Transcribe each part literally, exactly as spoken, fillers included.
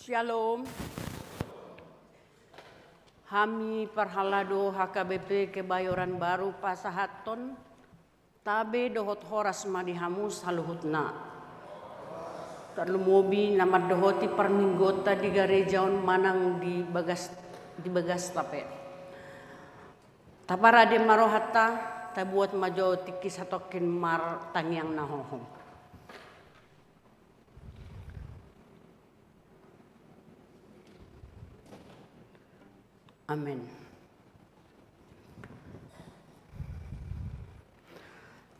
Shalom. Hami parhalado H K B P Kebayoran Baru pasahathon, tabe dohot horas ma di hamu saluhutna. Tarlumobi na mandohoti parmingguonta di gareja on manang di bagas, di bagasta pe. Taparade ma rohanta, tabuat ma jo tingki satongkin martangiang na hohom. Amen.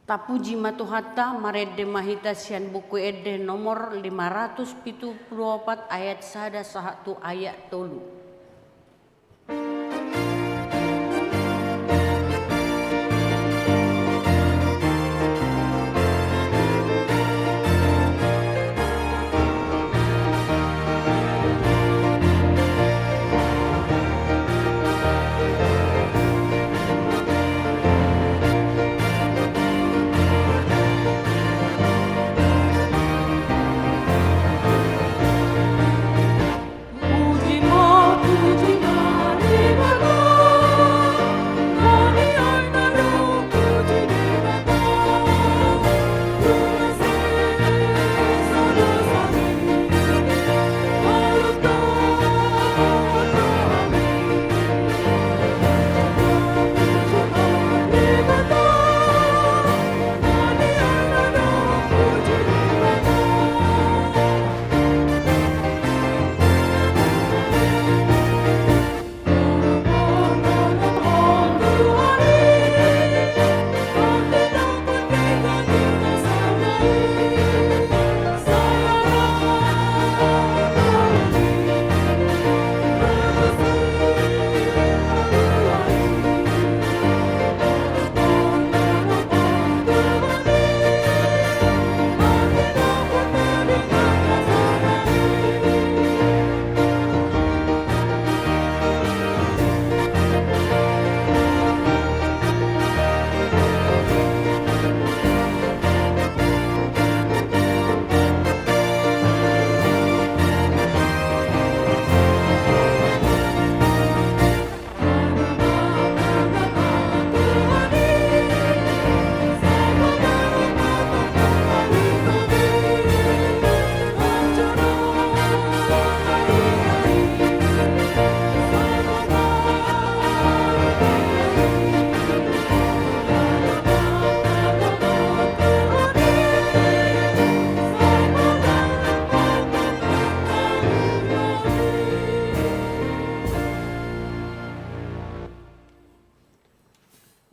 Tapuji ma Tuhanta, marende ma hita sian Buku Ende nomor lima ratus pitu pulu opat ayat sada sahat tu ayat tolu.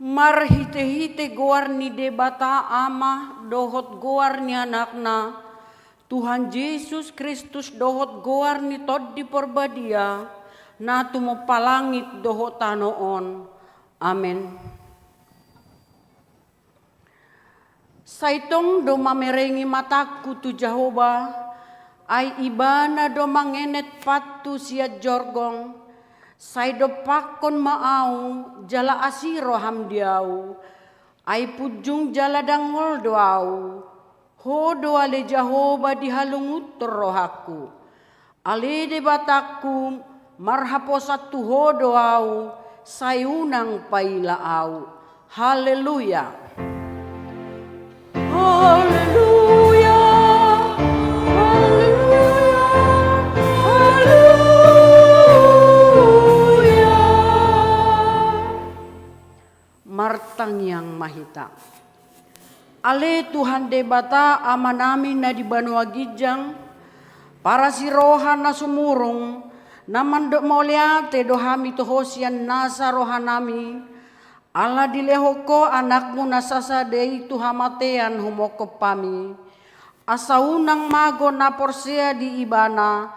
Marhitehite goar ni Debata Ama dohot goar ni Anakna, Tuhan Jesus Kristus dohot goar ni Tondi Porbadia, na tumompa langit dohot tano on. Amen. Sai tong do mamerengi matangku tu Jahowa, ai Ibana do mangenet pathu sian jorgong. Sai dompakkon ma ahu, jala asi roham di ahu, ai punjung jala dangol do ahu. Ho do ale Jahowa dihalungunhon rohangku. Ale Debatangku, marhaposan tu Ho do ahu, sai unang paila ahu. Haleluya. Haleluya. Haleluya. Haleluya. Martangiang ma hita. Ale Tuhan Debata Amanami na di banua ginjang, parasi roha na sumurung, na mandok mauliate do hami tu Ho sian nasa rohanami, ala dilehon Ho Anakmu na sasada i tu hamatean humongkop hami. Asa unang mago na porsea di Ibana,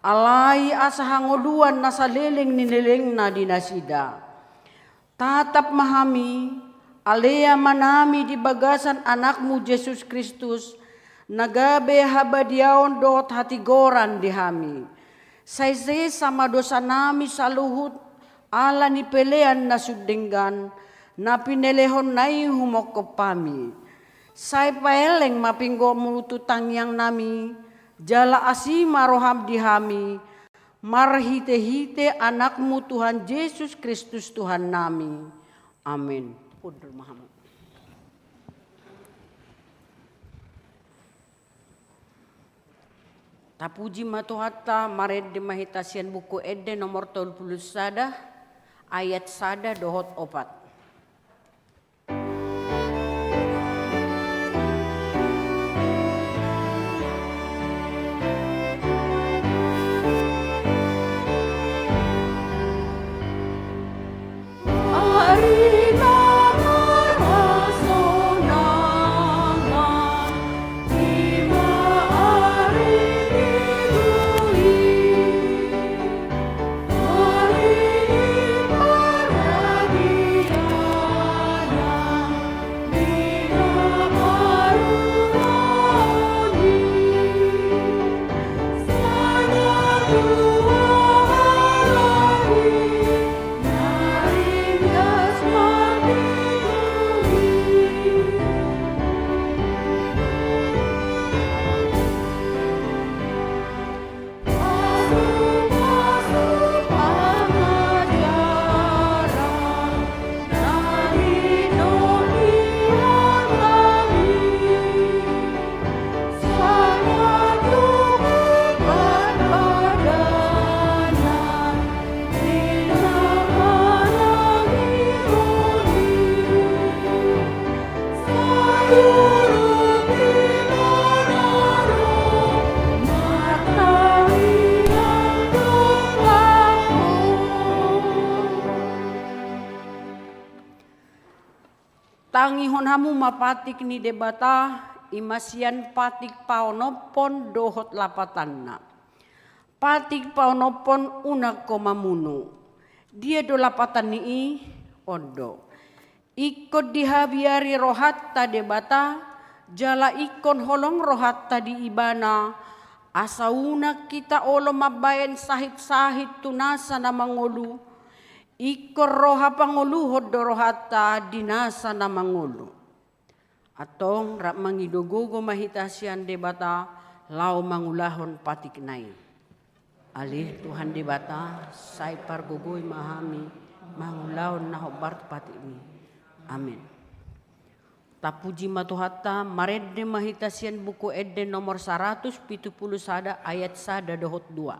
alai asa hangoluan na saleleng ni lelengna di nasida. Tatap ma hami, ale Amanami, di bagasan Anakmu Jesus Kristus, na gabe habadiaon dohot hatigoran di hami. Sai sesa ma dosanami saluhut ala ni pelean na sun denggan, na pinelehonNa i humongkop hami. Sai paeleng ma pinggolMu tu tangiangnami, Jala asi ma roham di hami, marhitehite Anakmu Tuhan Jesus Kristus Tuhannami. Amen. Hundul ma hamu. Tapuji ma Tuhanta, marende ma hita sian Buku Ende nomor tolu pulu sada, ayat sada dohot opat. Tangihon hamu ma patik ni Debata, i ma sian patik paonomhon dohot lapatanna. Patik paonomhon, unang ho mamunu. Dia do lapatan ni i? On do. Ingkon dihabiari rohanta Debata, jala ingkon holong rohanta di Ibana, asa unang hita olo mambahen sahit-sahit tu nasa na mangolu. Ingkon roha pangoluhon do rohanta di nasa na mangolu. Antong rap mangido gogo ma hita sian Debata, laho mangulahon patikna i. Ale Tuhan Debata, sai pargogoi ma hami mangulahon na hombar tu patikmi. Amen. Tapuji ma Tuhanta, marende ma hita sian Buku Ende nomor saratus pitu pulu sada, ayat sada dohot dua.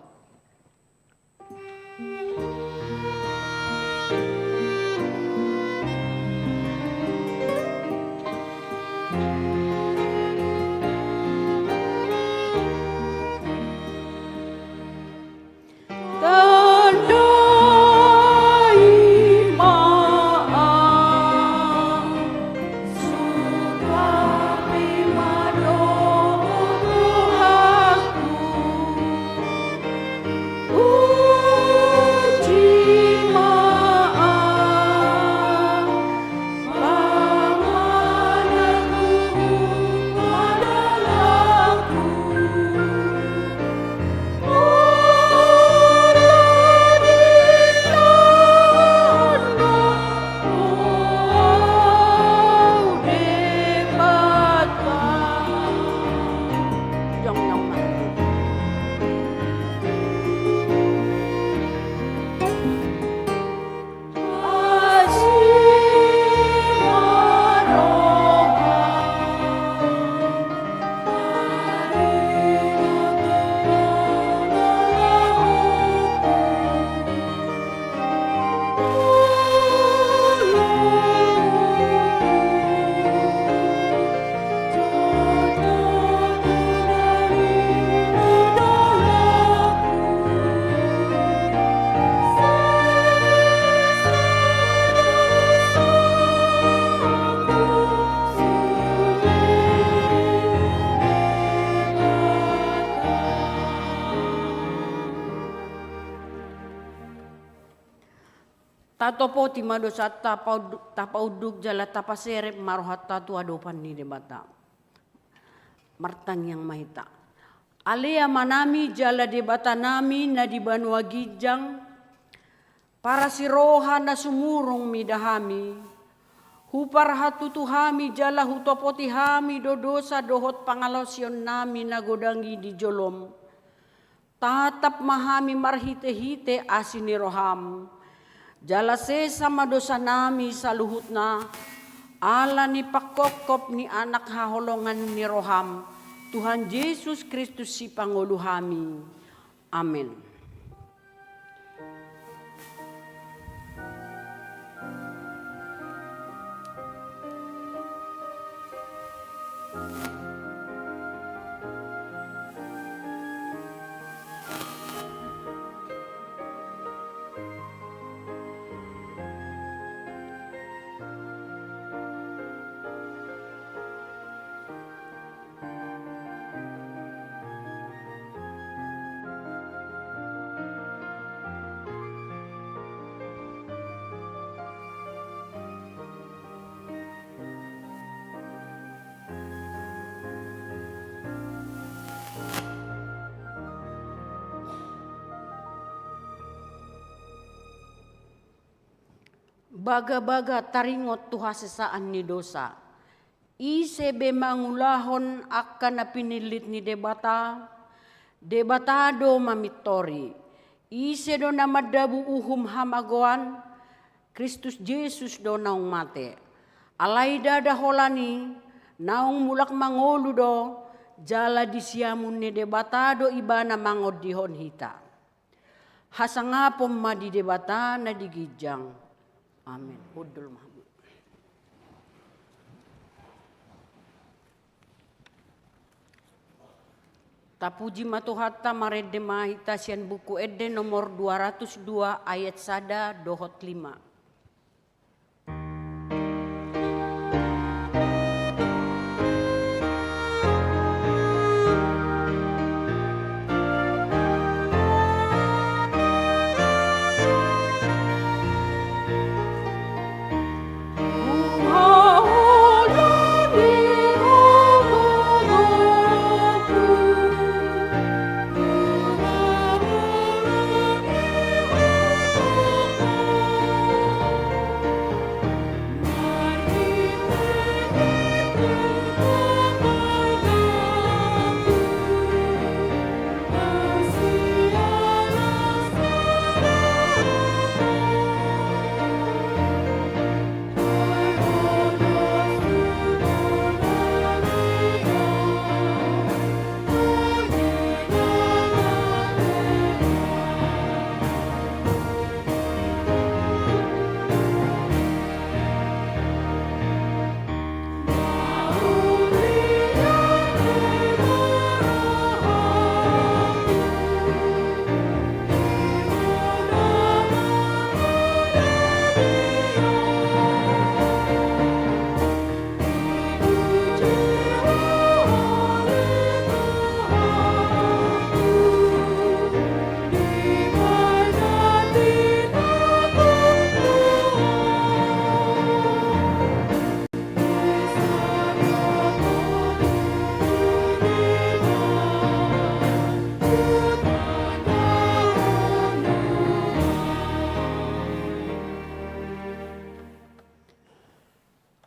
Tatopoti ma dosanta, tapaunduk jala tapaserep ma rohanta tu adopan ni Debata. Martangiang ma hita. Ale Amanami jala Debatanami na di banua ginjang, parasiroha na sumurung mida hami, Huparhatutu hami jala hutopoti hami do dosa dohot pangalaosionnami na godang i di jolom. Tatap ma hami marhitehite asi ni roham. Jala sesa ma dosanami saluhutna, ala ni pangkophop ni Anak haholongan ni roham, Tuhan Jesus Kristus Sipangolu hami. Amen. Bagabaga taringot tu hasesaan ni dosa. Ise be mangulahon angka na pinillit ni Debata, Debata do mamintori. Ise do na mandabu uhum hamagoan? Kristus Jesus do naung mate. Alai ndada holan i, naung mulak mangolu do, jala di siamun ni Debata do Ibana mangondihon hita. Hasangapon ma di Debata na di ginjang. Amen. Hundul ma hamu. Tapuji ma Tuhanta, marende ma hita sian Buku Ende nomor dua ratus dua ayat sada dohot lima.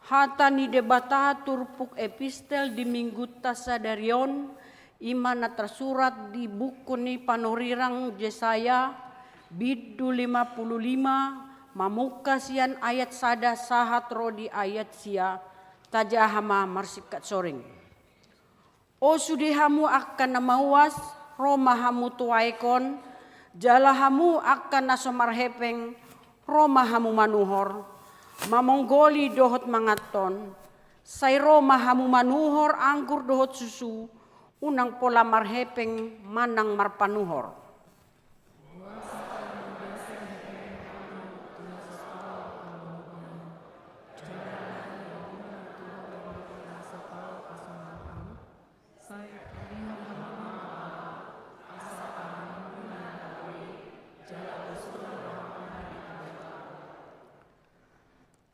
Hata ni Debata turpuk epistel di Minggunta sadari on, i ma na tarsurat di buku ni panurirang Jesaya, bindu lima pulu lima, mamungka sian ayat sada sahat ro di ayat sia, tajaha ma marsingkat soring. O sude hamu angka na mauas, ro ma hamu tu aek on, jala hamu angka na so marhepeng, ro ma hamu manuhor, mamonggoli dohot manganhon, sai ro ma hamu manuhor anggur dohot susu, unang pola marhepeng manang marpanuhor.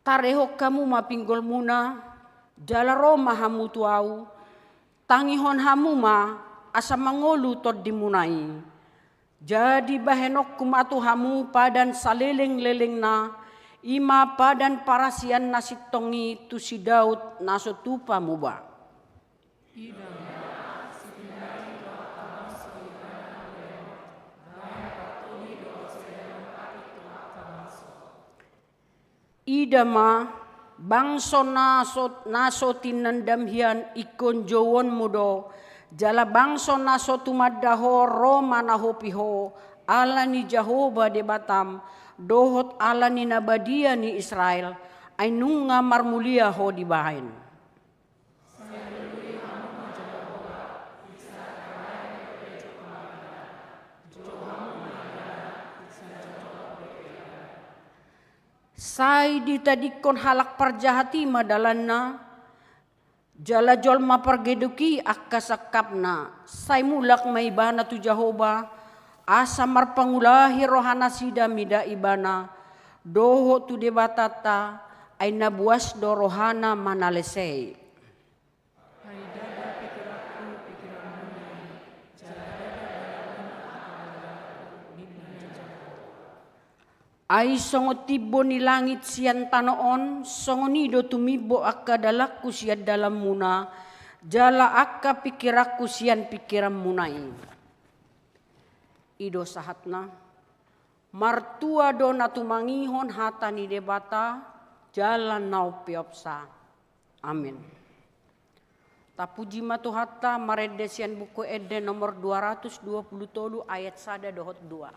Tarehon hamu ma pinggolmuna, jala ro ma hamu tu ahu, tangihon hamu ma asa mangolu tondimuna i. Jadi bahenonku ma tu hamu padan salelenglelengna, I ma padan parasian na sintong i tu si Daud na so tupa muba. Ida ma, bangso na so, na so tinandam hian ingkon jouonmu do, jala bangso na so tumanda ho ro manahopi ho, ala ni Jahowa Debatam, dohot ala ni na badia ni Israel, ai nunga marmulia ho dibahen. Sai ditadingkon halak parjahat i ma dalanna, jala jolma pargeduk i angka sangkapna, sai mulak ma ibana tu Jahowa, asa marpangulahi rohanasida mida ibana, dohot tu Debatanta, ai na buas do rohana manalesei. Ai songon timbo ni langit sian tano on, songon i do tumimbo angka dalanku sian dalanmuna, jala angka pingkiranku sian pingkiranmuna i. I do sahatna, martua do na tumangihon hata ni Debata, jala na umpeopsa. Amin. Tapuji ma Tuhanta, marende sian Buku Ende nomor dua ratus dua puluh tolu ayat sada dohot dua.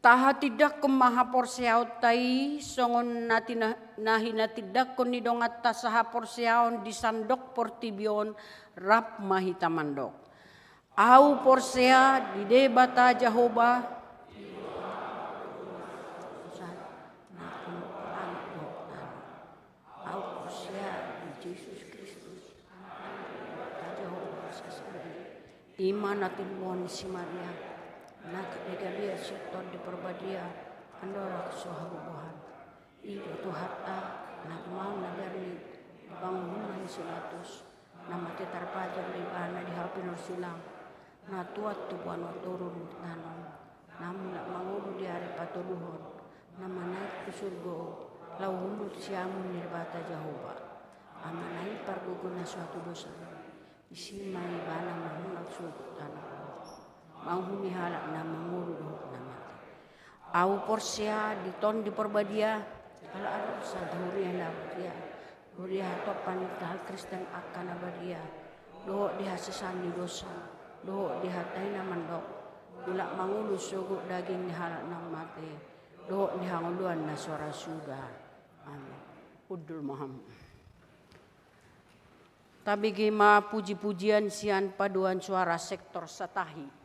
Tahatindangkon ma haporseaonta i, songon na tina-, na hinatindangkon ni donganta sahaporseaon di sandok portibi on, rap ma hita mandok. Ahu porsea di Debata Jahowa. Au porsea di Jesus Kristus, Anak ni Debata Jahowa sasada i. I ma na tinumboan ni si Maria, na gabe sian Tondi Parbadia, andorang so habubuhan. I do Tuhanta, na tumaon na berni, na panguhumna ni si Pilatus, na mate tarpajal do ibana di hau pinorsilang, na tuat tu banua toru rungkut tano, na mulak mangolu di ari patoluhon, na manaek tu surgo, laho hundul siamun ni Debata Jahowa. Amanna i pargogo na so hatudosan, disi ma ibana mangulak surgo tano, manguhumi halak na mangolu dohot na mate. Ahu porsea di Tondi Parbadia, jala adong sada huria na badia, huria hatompa ni halak Kristen angka na badia, dohot di hasesaan ni dosa, dohot di hata i na mandok, mulak mangolu sogot daging ni halak na mate, dohot di hangoluan na so ra suda. Amin. Hundul ma hamu. Tabege ma puji-pujian sian paduan suara sektor Satahi.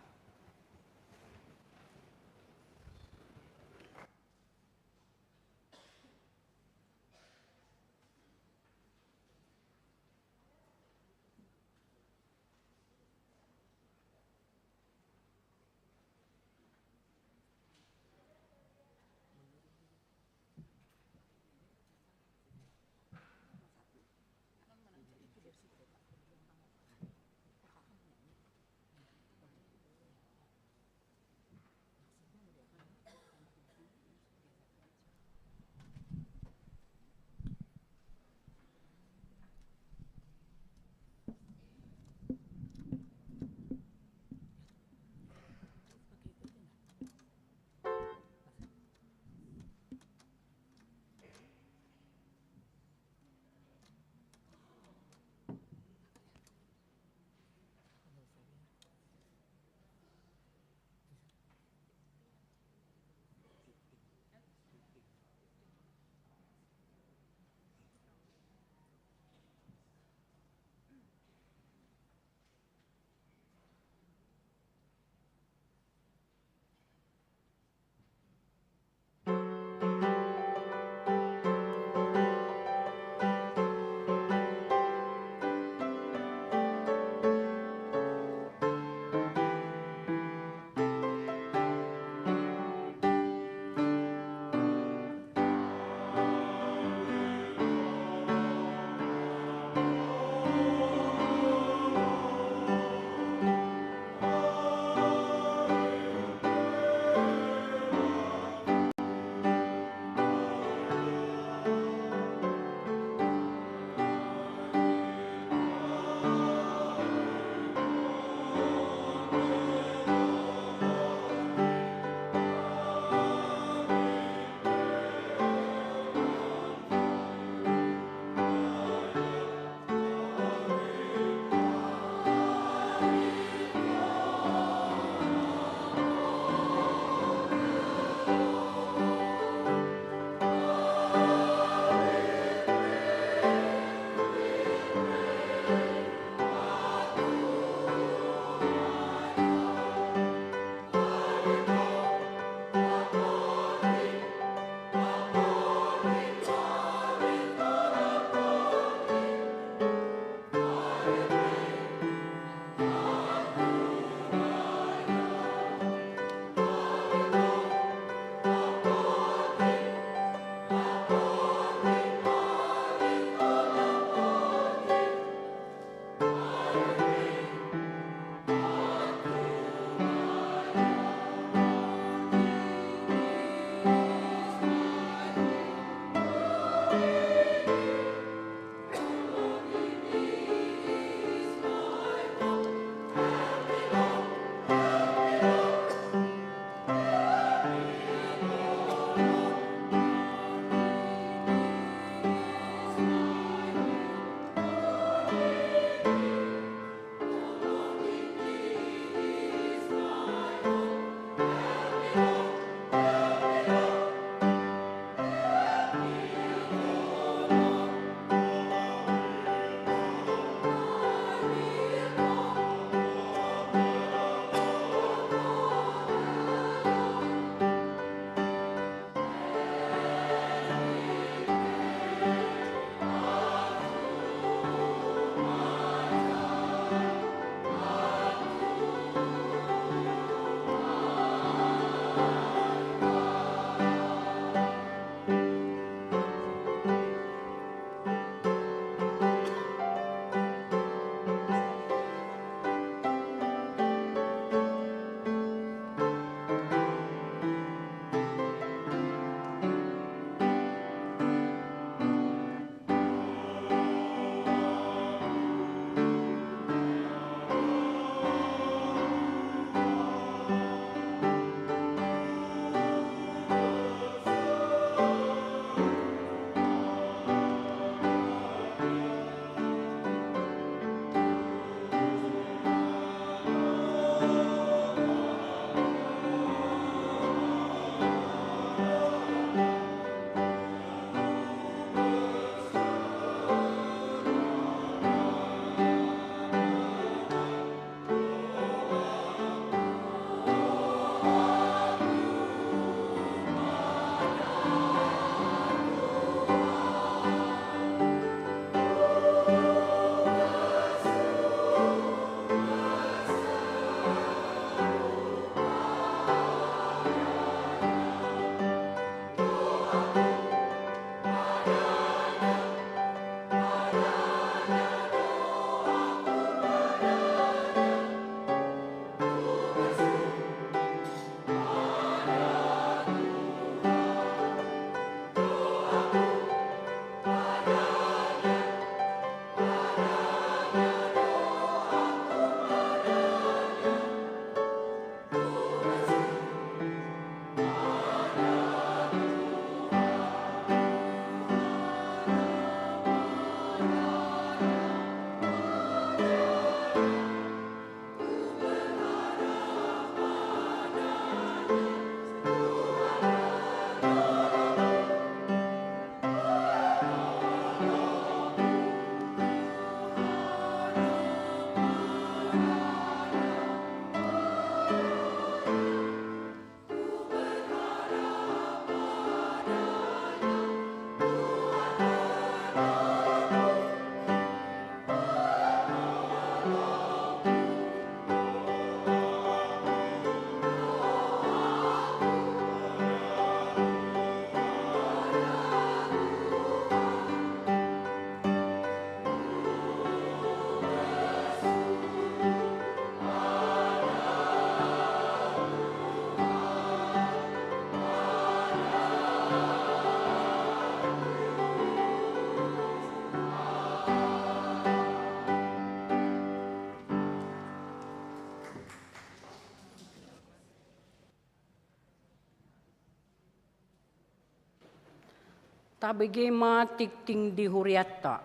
Tabege ma tingting di hurianta.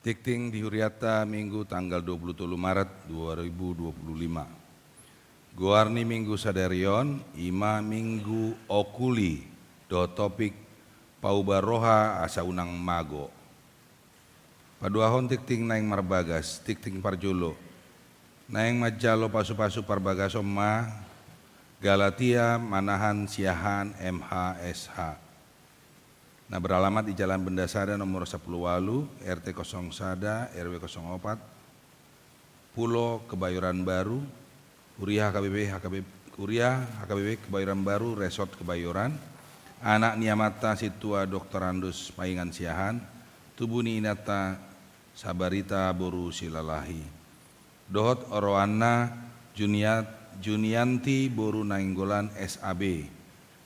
Tingting di hurianta Minggu tanggal dua puluh tolu Maret dua ribu dua puluh lima. Goar ni Minggu sadari on i ma Minggu Okuli dohot topik Pauba roha asa unang mago. Paduahon tingting naeng marbagas, tingting parjolo. Naeng manjalo pasupasu parbagason ma Galatia manahan siahaan M H S H. Na beralamat di Jalan Benda Sada nomor sapuluh ualu, R T kosong sada, R W kosong opat, Pulo Kebayoran Baru, Huria H K B P, H K B P, Huria H K B P Kebayoran Baru, Resort Kebayoran, anak ni amanta Sintua Doktorandus Paingan Siahaan, tubu ni inanta Sabarita boru Silalahi. Dohot oroanna Junia-, Junianti boru Nainggolan S A B,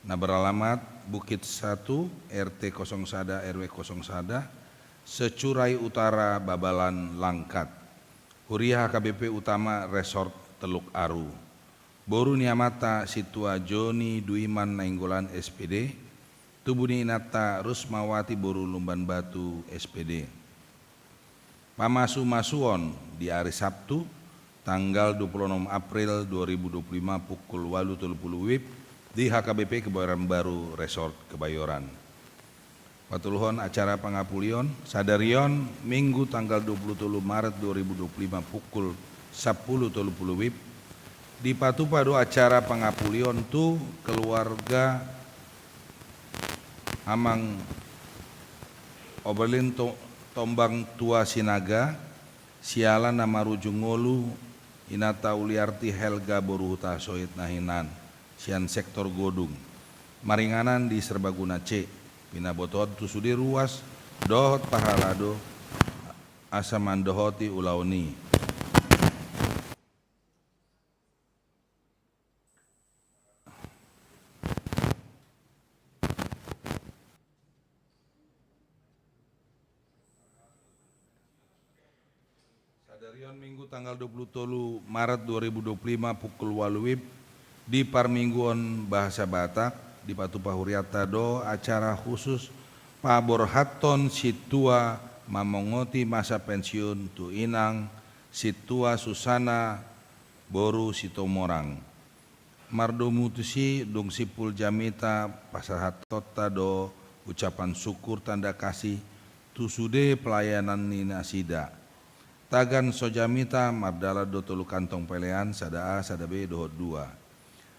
na beralamat Bukit Satu, R T kosong sada, R W kosong sada, Securai Utara, Babalan Langkat. Huria H K B P Utama Resort Teluk Aru. Boru ni amanta Sintua Joni Duiman Nainggolan S P D, tubu ni inanta Rusmawati boru Lumban Batu S P D. Pamasumasuon di ari Sabtu, tanggal dua puluh enam April dua ribu dua puluh lima pukul ualu tolu puluh WIB di H K B P Kebayoran Baru Resort Kebayoran. Patoluhon acara pangapulion, sadari on Minggu tanggal dua puluh tolu Maret dua ribu dua puluh lima pukul sapuluh tolu puluh WIB, dipatupa do acara pangapulion tu keluarga Amang Oberlin To-, Tombang Tua Sinaga, siala na marujung ngolu inanta Uliarti Helga boru Hutasoit na hinan, sian sektor Godung, maringanan di Serbaguna C, pinabotohon tu sude ruas dohot parhalado asa mandohoti ulaon i. Sadari on Minggu tanggal dua puluh tolu Maret dua ribu dua puluh lima pukul ualu WIB di parmingguon bahasa Batak, dipatupa hurianta do acara khusus paborhathon sintua mamongoti masa pensiun tu inang Sintua Susana boru Situmorang. Mardomu tusi dung simpul jamita pasahathonta do ucapan syukur tanda kasih tu sude pelayanan ni nasida. Tagan so jamita mardalan do tolu kantong pelean, sada A, sada B dohot dua.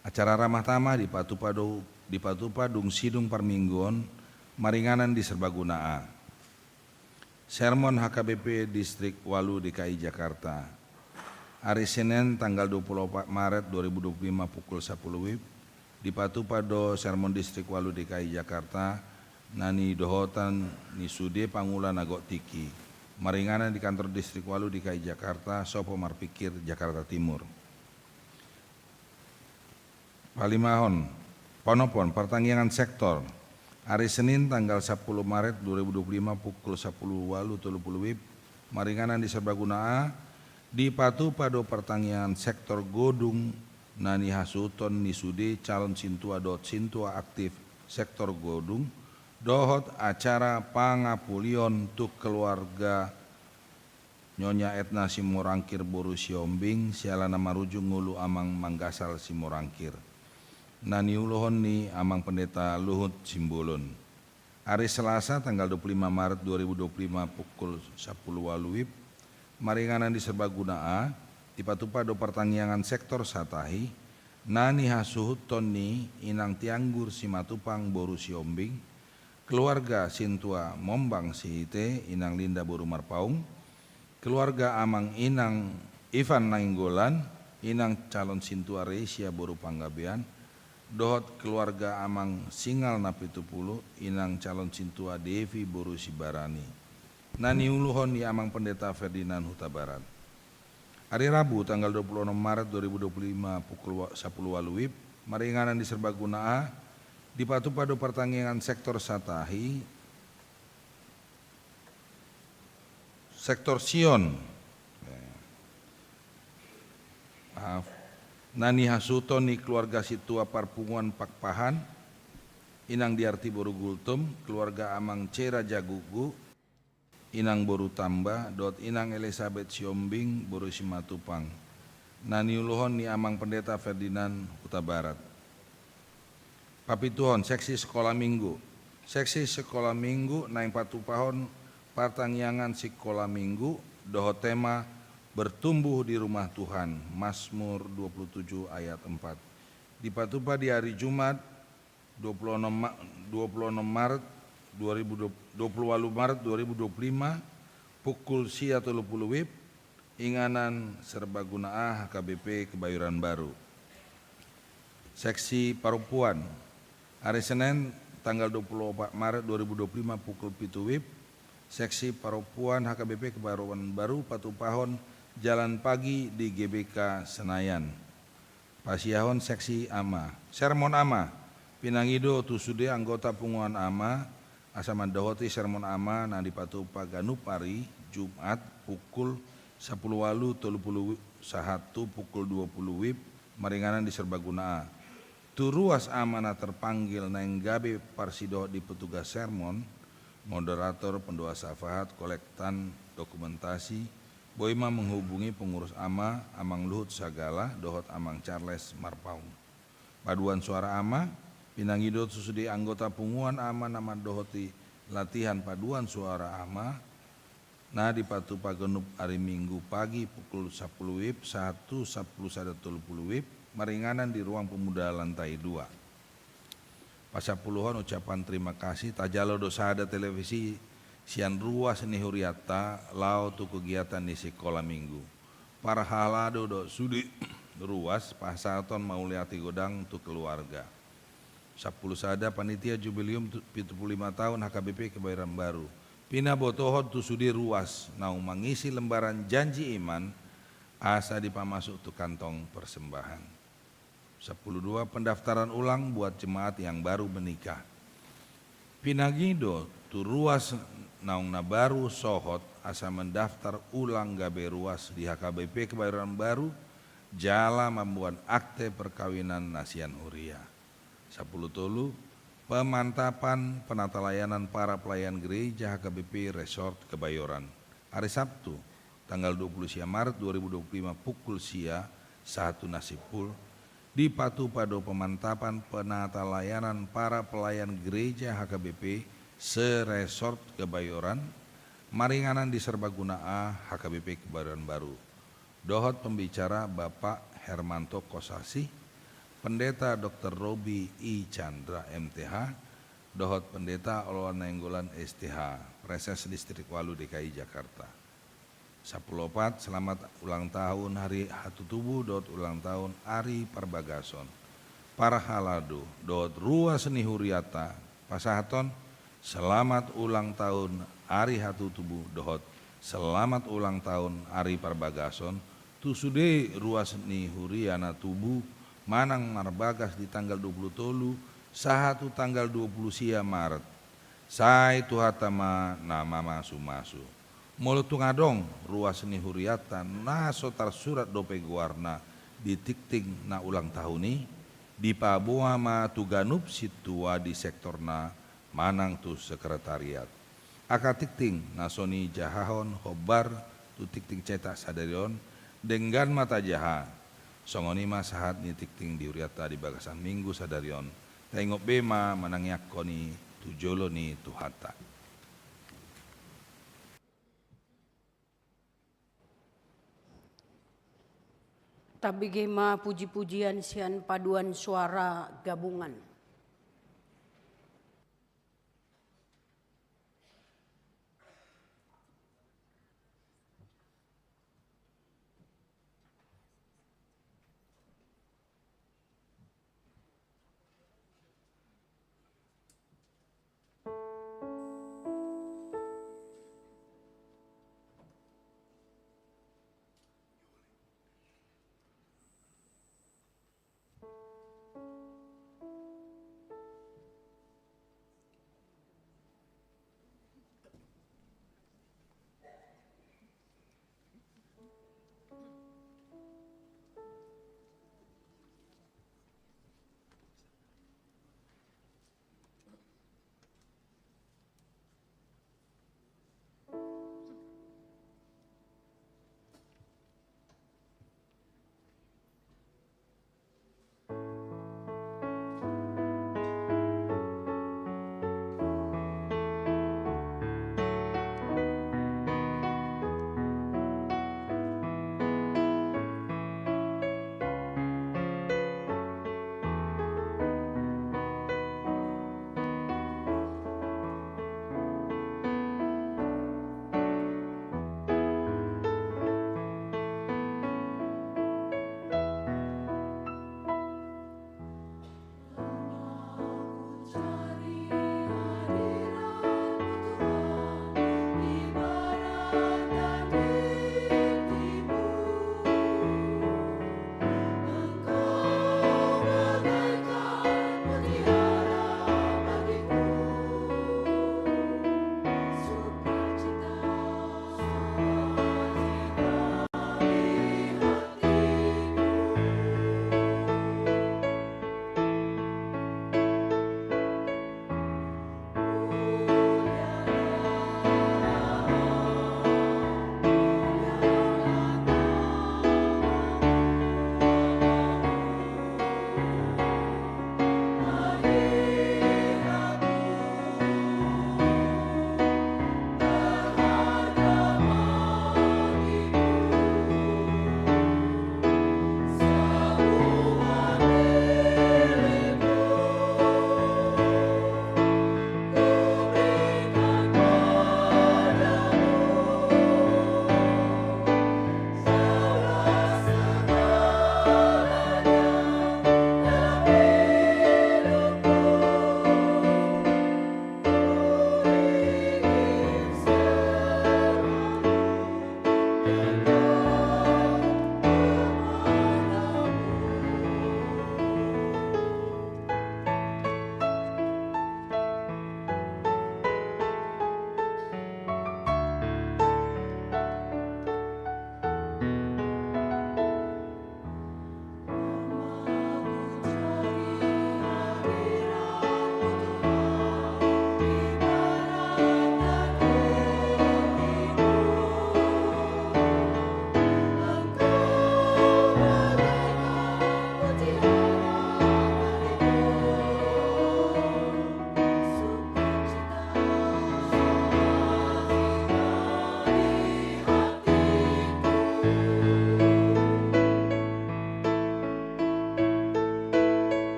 Acara ramah tamah dipatupa do, dipatupa dung sidung parmingguon maringanan di Serbaguna A. Sermon H K B P Distrik ualu D K I Jakarta. Ari Senen tanggal dua puluh opat Maret dua ribu dua puluh lima pukul sapuluh WIB, dipatupa do sermon Distrik ualu D K I Jakarta na nidohotan ni sude pangula na gok tingki, maringanan di kantor Distrik ualu D K I Jakarta, Sopo Marpikir, Jakarta Timur. Palimahon, panophon partangiangan sektor. Ari Senin tanggal sapuluh Maret dua ribu dua puluh lima pukul sapuluh ualu tolu puluh WIB, maringanan di Serbaguna A, dipatupa do partangiangan sektor Godung na nihasuhuton ni sude calon sintua dohot sintua aktif sektor Godung, dohot acara pangapulion tu keluarga Nyonya Etna Simorangkir boru Siombing, siala na marujung ngolu Amang Manggasal Simorangkir, na niulohon ni Amang Pendeta Luhut Simbolon. Ari Selasa tanggal dua puluh lima Maret dua ribu dua puluh lima pukul sapuluh ualu WIB, maringanan di Serbaguna A, dipatupa do partangiangan sektor Satahi, na nihasuhuton ni Inang Tianggur Simatupang boru Siombing, keluarga sintua Mombang Sihite, Inang Linda boru Marpaung, keluarga Amang Inang Ivan Nainggolan, Inang calon sintua Resia boru Panggabean, dohot keluarga Amang Singal Napitupulu, Inang calon sintua Devi boru Sibarani, na niulohon ni Amang Pendeta Ferdinand Hutabarat. Ari Rabu tanggal dua puluh enam Maret dua ribu dua puluh lima pukul wa-, sapuluh ualu WIB, maringanan di Serbaguna A, dipatupa do partangiangan sektor Satahi, sektor Sion. Maaf. Na nihasuhuton ni keluarga sintua parpunguan Pakpahan, inang Diarti boru Gultom, keluarga amang Cera Jagugu, inang boru Tamba, dohot inang Elisabet Siombing, boru Simatupang. Na niuluhon ni amang pendeta Ferdinand Hutabarat. Papituhon, seksi sekolah minggu. Seksi sekolah minggu naeng patupahon partangiangan sekolah minggu, dohot tema Bertumbuh di Rumah Tuhan, Mazmur dua puluh tujuh ayat empat. Dipatupa di ari Jumat, dua puluh enam Ma-, dua puluh enam Maret dua ribu dua puluh, dua puluh ualu Maret dua ribu dua puluh lima, pukul sia tolu puluh WIB, inganan Serbaguna A H K B P Kebayoran Baru. Seksi parompuan, ari Senen tanggal dua puluh opat Maret dua ribu dua puluh lima pukul pitu WIB, seksi parompuan H K B P Kebayoran Baru patupahon jalan pagi di G B K Senayan. Pasiahon seksi ama. Sermon ama. Pinangido tu sude anggota punguan ama, asa mandohoti sermon ama na dipatupa ganup ari Jumat pukul sapuluh ualu tolu puluh sahat tu pukul dua puluh WIB, maringanan di Serbaguna A. Tu ruas ama na terpanggil naeng gabe parsidohot di petugas sermon, moderator, pendoa syafaat, kolektan dokumentasi, boi ma menghubungi pengurus ama, Amang Luhut Sagala, dohot Amang Charles Marpaung. Paduan suara ama, pinangido tu sude anggota punguan ama na mandohoti latihan paduan suara ama, na dipatupa ganup ari Minggu pagi pukul sapuluh WIB sahat tu sapuluh sada tolu puluh WIB, maringanan di Ruang Pemuda lantai dua. Pasapuluhon ucapan terima kasih, tajalo do sada televisi sian ruas ni hurianta laho tu kegiatan ni sekolah minggu. Parhalado dohot sude ruas pasahaton mauliate godang tu keluarga. Sapuluh sada, panitia jubileum tu-, pitu puluh lima tahun H K B P Kebayoran Baru. Pinabotohon tu sude ruas naung mangisi lembaran janji iman asa dipamasuk tu kantong persembahan. Sapuluh dua, pendaftaran ulang buat jemaat yang baru menikah. Pinangido tu ruas naung na baru sohot asa mendaftar ulang gabe ruas di H K B P Kebayoran Baru, jala mamboan akte perkawinan na sian huria. Sapuluh tolu, pemantapan penata layanan para pelayan gereja H K B P Resort Kebayoran. Ari Sabtu, tanggal dua puluh sia Maret dua ribu dua puluh lima pukul sia sahat tu na simpul, dipatupa do pemantapan penata layanan para pelayan gereja H K B P se-Resort Kebayoran, maringanan di Serbaguna A H K B P Kebayoran Baru. Dohot pembicara Bapak Hermanto Kosasih, Pendeta Doktor Robi I Chandra M T H, dohot Pendeta Oloan Nainggolan S T H, Praeses Distrik ualu D K I Jakarta. Sapuluh opat, selamat ulang tahun ari hatutubu dohot ulang tahun ari parbagason. Parhalado dohot ruas ni hurianta pasahaton selamat ulang tahun ari hatutubu dohot selamat ulang tahun ari parbagason tu sude ruas ni huria na tubu manang marbagas di tanggal dua puluh tolu sahat tu tanggal dua puluh sia Maret. Sai Tuhanta ma na mamasumasu. Molo tung adong ruas ni hurianta na so tarsurat dope goarna di tingting na ulang tahun i, dipaboa ma tu ganup sintua di sektorna manang tu sekretariat. Angka tingting na so nijahahon hombar tu tingting cetak sadari on, denggan ma tajaha. Songon i ma sahat ni tingting di hurianta di bagasan Minggu sadari on. Taingot be ma manangiangkon i tu jolo ni Tuhanta. Tabege ma puji-pujian sian paduan suara gabungan.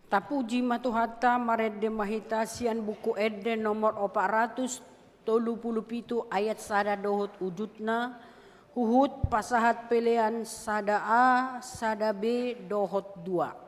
Tapuji ma Tuhanta, marende ma hita sian Buku Ende nomor opat ratus tolu pulu pitu ayat sada dohot ujutna, huhut pasahat pelean sada A, sada B dohot dua.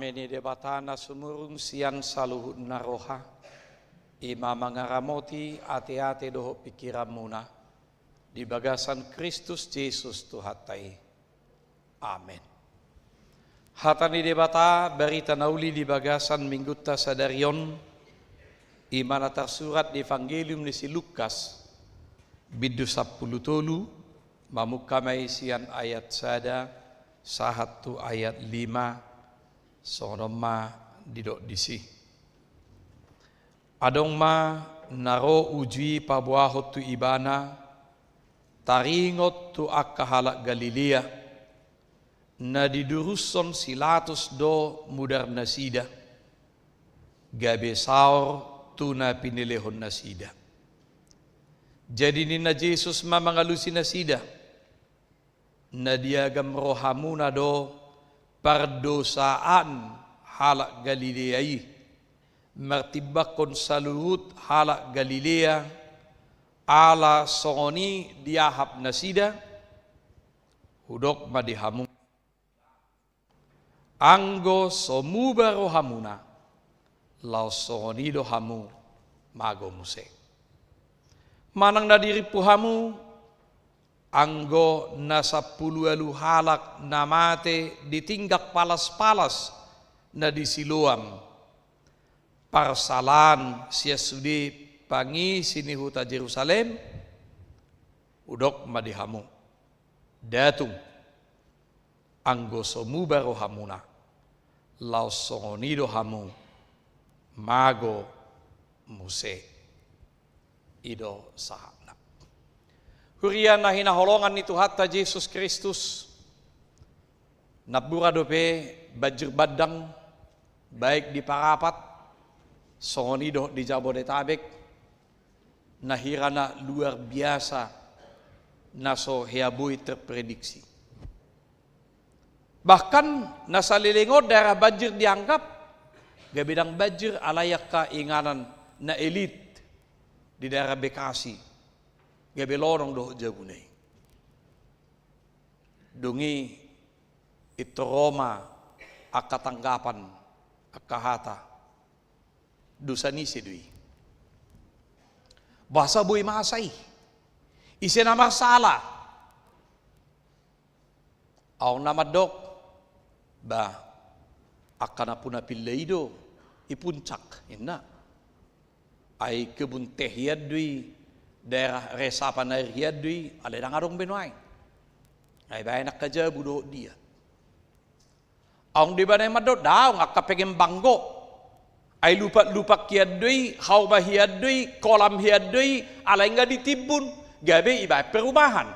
Ni Debata na sumurung sian saluhut na roha, i ma mangaramoti ateate dohot pingkiranmuna di bagasan Kristus Jesus Tuhanta i. Amen. Hata ni Debata, barita na uli di bagasan minggunta sadari on, i ma na tarsurat di Evangelium ni si Lukas, bindu sampulu tolu, mamungka ma i sian ayat sada sahat tu ayat lima, songon on ma didok disi. Adong ma na ro uju i paboahon tu ibana, taringot tu angka halak Galilea, na didurushon si Pilatus do mudarnasida, gabe saor tu na pinelehonnasida. Jadi ninna Jesus ma mangalusi nasida: Na diagam rohamuna do pardosaan halak Galilea i, martimbangkon saluhut halak Galilea, ala songon i diahap nasida? Hudok ma di hamu, anggo so muba rohamuna, laos songon i do hamu mago muse. Manang na dirimpu hamu, anggo na sampulu ualu halak na mate di tinggang palas-palas na di Siloam, parsalaan sian sude pangisi ni huta Jerusalem, hudok ma di hamu, datung, anggo so muba rohamuna, laos songon i do hamu mago muse. I do sahatna. Huria na hinaholongan ni Tuhanta Jesus Kristus, nampuna dope banjir bandang, baik di Parapat, songon i dohot di Jabodetabek, na hira na luar biasa, na so hea boi terprediksi. Bahkan na saleleng on daerah banjir dianggap gabe ndang banjir, alai angka inganan na elit di daerah Bekasi gabe lonong dohot jabuna i. Dung i, intor ro ma angka tanggapan, angka hata: Dosa ni ise do i? Boasa boi masa i? Ise na marsala? Adong na mandok: Bah, angka nampuna pilla i do i Puncak, ninna. Ai kebun teh hian do i, daerah resapan air hian do i, alai ndang adong be nuaeng. Ai baen angka jabu dohot dia. Adong do ibana i mandok: Daong, angka pengembang do. Ai lupak-lupak hian do i, hauma hian do i, kolam hian do i, alai nga ditimbun, gabe ibaen perumahan.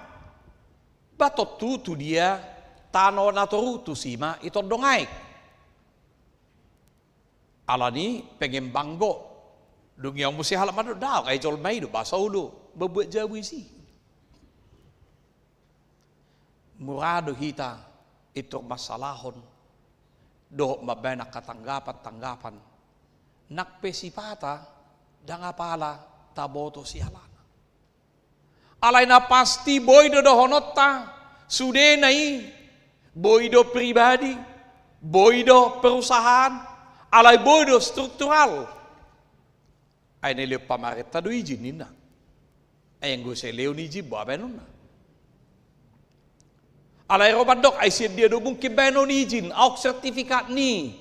Bah, tontu tu dia tano na toru, tusi ma i tondong aek. Alani pengembang do. Dung i adong muse halak mandok: Daong, ai jolma i do, boasa olo mambuat jabu disi? Mura do hita intor mansalahon dohot mambaen angka tanggapan-tanggapan, nang pe sipata ndang apala taboto sialana. Alai na pasti boi do dohononta, sudena i, boi do pribadi, boi do perusahaan, alai boi do struktural. Ai na lehon pamarenta do izin, ninna. Ai anggo sai lehon izin, boha baenonna? Alai ro mandok: Ai sian dia do mungkin baenon izin? Adong sertifikatna i.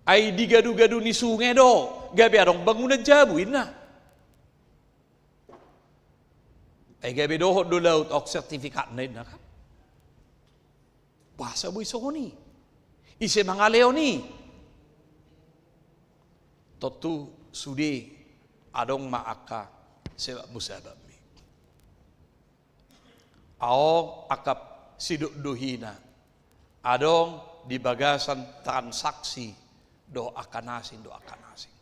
Ai di gadu-gadu ni sunge do, gabe adong bangunan jabu, ninna. Ai gabe dohot do laut: Adong sertifikatna, ninna, kan? Boasa boi songon i? Ise mangalehon i? Tontu sude adong ma angka sebab musababmi. Adong angka sidokdokina adong di bagasan transaksi dohot angka na asing, dohot angka na asing.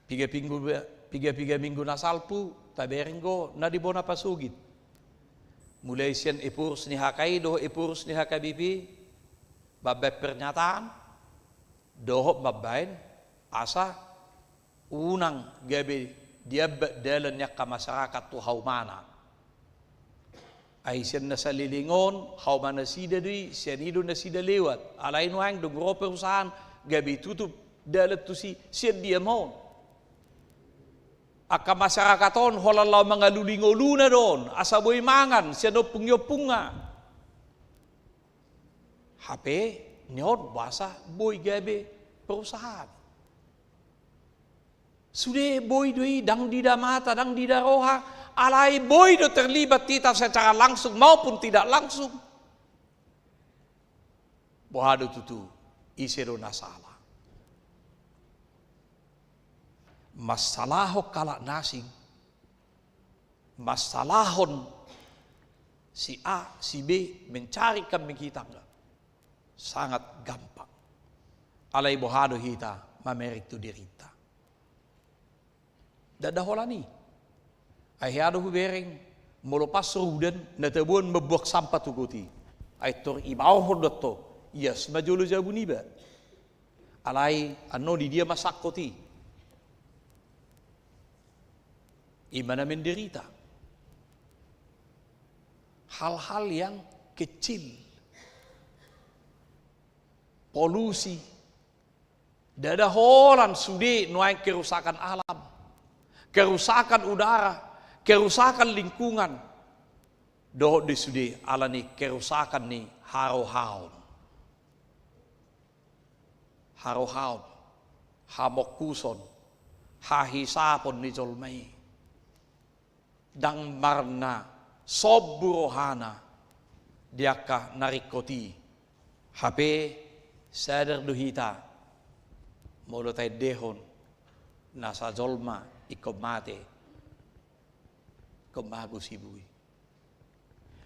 Piga pinggu, piga-piga minggu na salpu, tabereng do na di bona pasogit. Mulai sian Ephorus ni H K I dohot Ephorus ni H K B P, mambaen pernyataan, dohot mambaen asa unang gabe diambat dalan ni angka masyarakat tu haumana. Ai sian na saleleng on, hauma nasida do i, sian i do nasida lewat. Alai nuaeng dung ro perusahaan, gabe tutup dalan tusi, sian dia ma on? Angka masyarakat on holan laho mangalului ngoluna do on, asa boi mangan sian ompung ni ompungna. Hape ni on boasa boi gabe perusahaan. Sude boi do i, ndang diida mata, ndang diida roha, alai boi do terlibat hita secara langsung maupun tidak langsung. Boha do tutu, ise do na sala? Mansalahon halak na asing, mansalahon si A, si B, mencari kambing hitam, sangat gampang. Alai boha do hita mamereng tu dirinta? Ndada holan i. Ai hea do hubereng, molo pas ro udan, na taboan mambuang sampah tu got i. Ai tor ibaorhon do antong, ias ma jolo jabu niba. Alai annon di dia ma sangkot i? I ma na menderita. Hal-hal yang kecil. Polusi. Ndada holan sude nuaeng kerusakan alam, kerusakan udara, kerusakan lingkungan. Dohot do i sude alani kerusakan ni harohaon. Harohaon, hamongkuson, hahisapon ni jolma i. Ndang marna sombu rohana di angka na ringkot i. Hape sadar do hita, molo taendehon nasa jolma ingkon mate, ingkon mago si bui.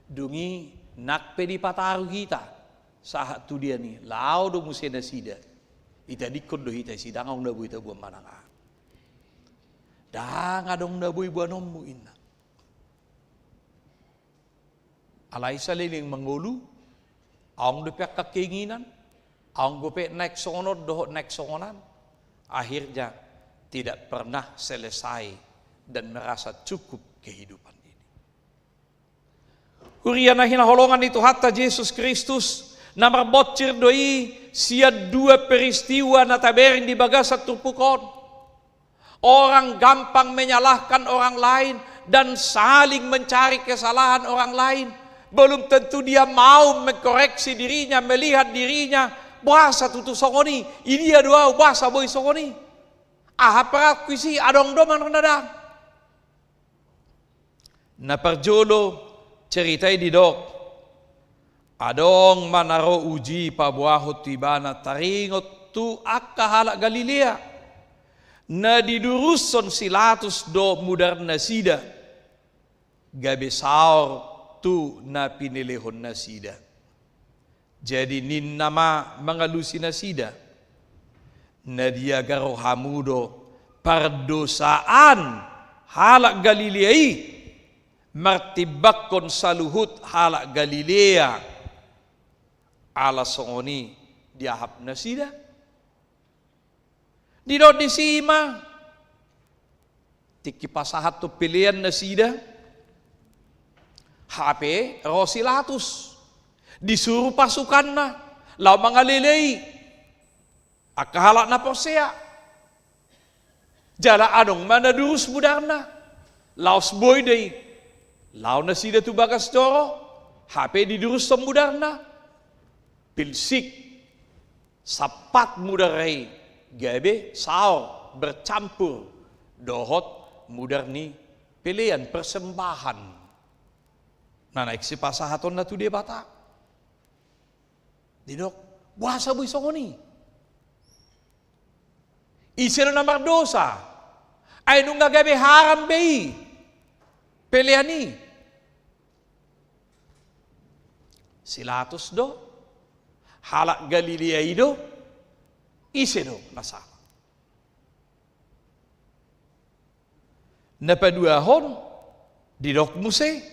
Dung i nang pe dipataru hita sahat tu dia ni, laho do muse nasida. Itadingkon do hita i, sidang adong na boi taboan manang aha. Ndang adong na boi boanonmu, inna. Alai saleleng mangolu, adong dope angka keinginan, adong dope naeng songon on dohot naeng songon an. Akhirnya tidak pernah selesai dan merasa cukup kehidupan ini. Huria na hinaholongan ni Tuhanta Jesus Kristus, na marbonsir do i sian dua peristiwa na tabereng di bagasan turpuk on. Orang gampang menyalahkan orang lain dan saling mencari kesalahan orang lain. Belum tentu dia mau mengkoreksi dirinya, melihat dirinya. Boasa tutu songon i? Idia do au, boasa boi songon i? Aha peranku disi, adong do manang ndang? Na parjolo, cerita i didok, adong ma na ro uji paboahon tu ibana taringot tu angka halak Galilea na didurushon si Latus do mudarnasida, gabe saor tu na pinelehonnasida. Jadi ninna ma mangalusi nasida, na diaga rohamu do pardosaan halak Galilea i martimbangkon saluhut halak Galilea? Ala songon i diahap nasida. Didok disi ma, tingki pasahathon pelean nasida, hape ro si Latus, disuru pasukanna laho mangalelei angka halak na porsea. Jala adong ma na durus mudarna, laos boi do i. Laho nasida tu bagas joro, hape didurushon mudarna. Pilsik, sampat mudar i gabe saor, bercampur dohot mudar ni pelean, persembahan na naeng sipasahatonna tu Debata. Didok, boasa boi songon i? Ise do na mardosa? Ai nunga gabe haram be i pelean i. Si Latus do, halak Galilea i do, ise do na sala? Na paduahon, didok muse,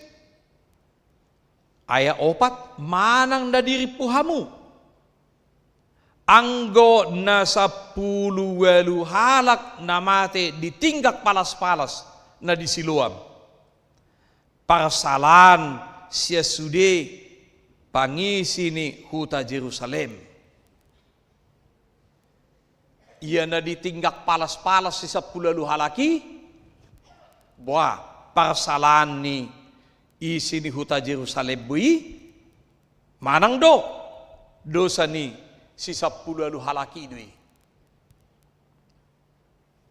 ayat opat, manang na dirimpu hamu, anggo na sampulu ualu halak na mate di tinggang palas-palas na di Siloam, parsalaan sian sude pangisi ni huta Jerusalem. Ia na ditinggak palas-palas si sampulu ualu halak i, boa, parsalaan ni isi ni huta Jerusalem bo i, manang do dosa ni si sampulu ualu halak i do i.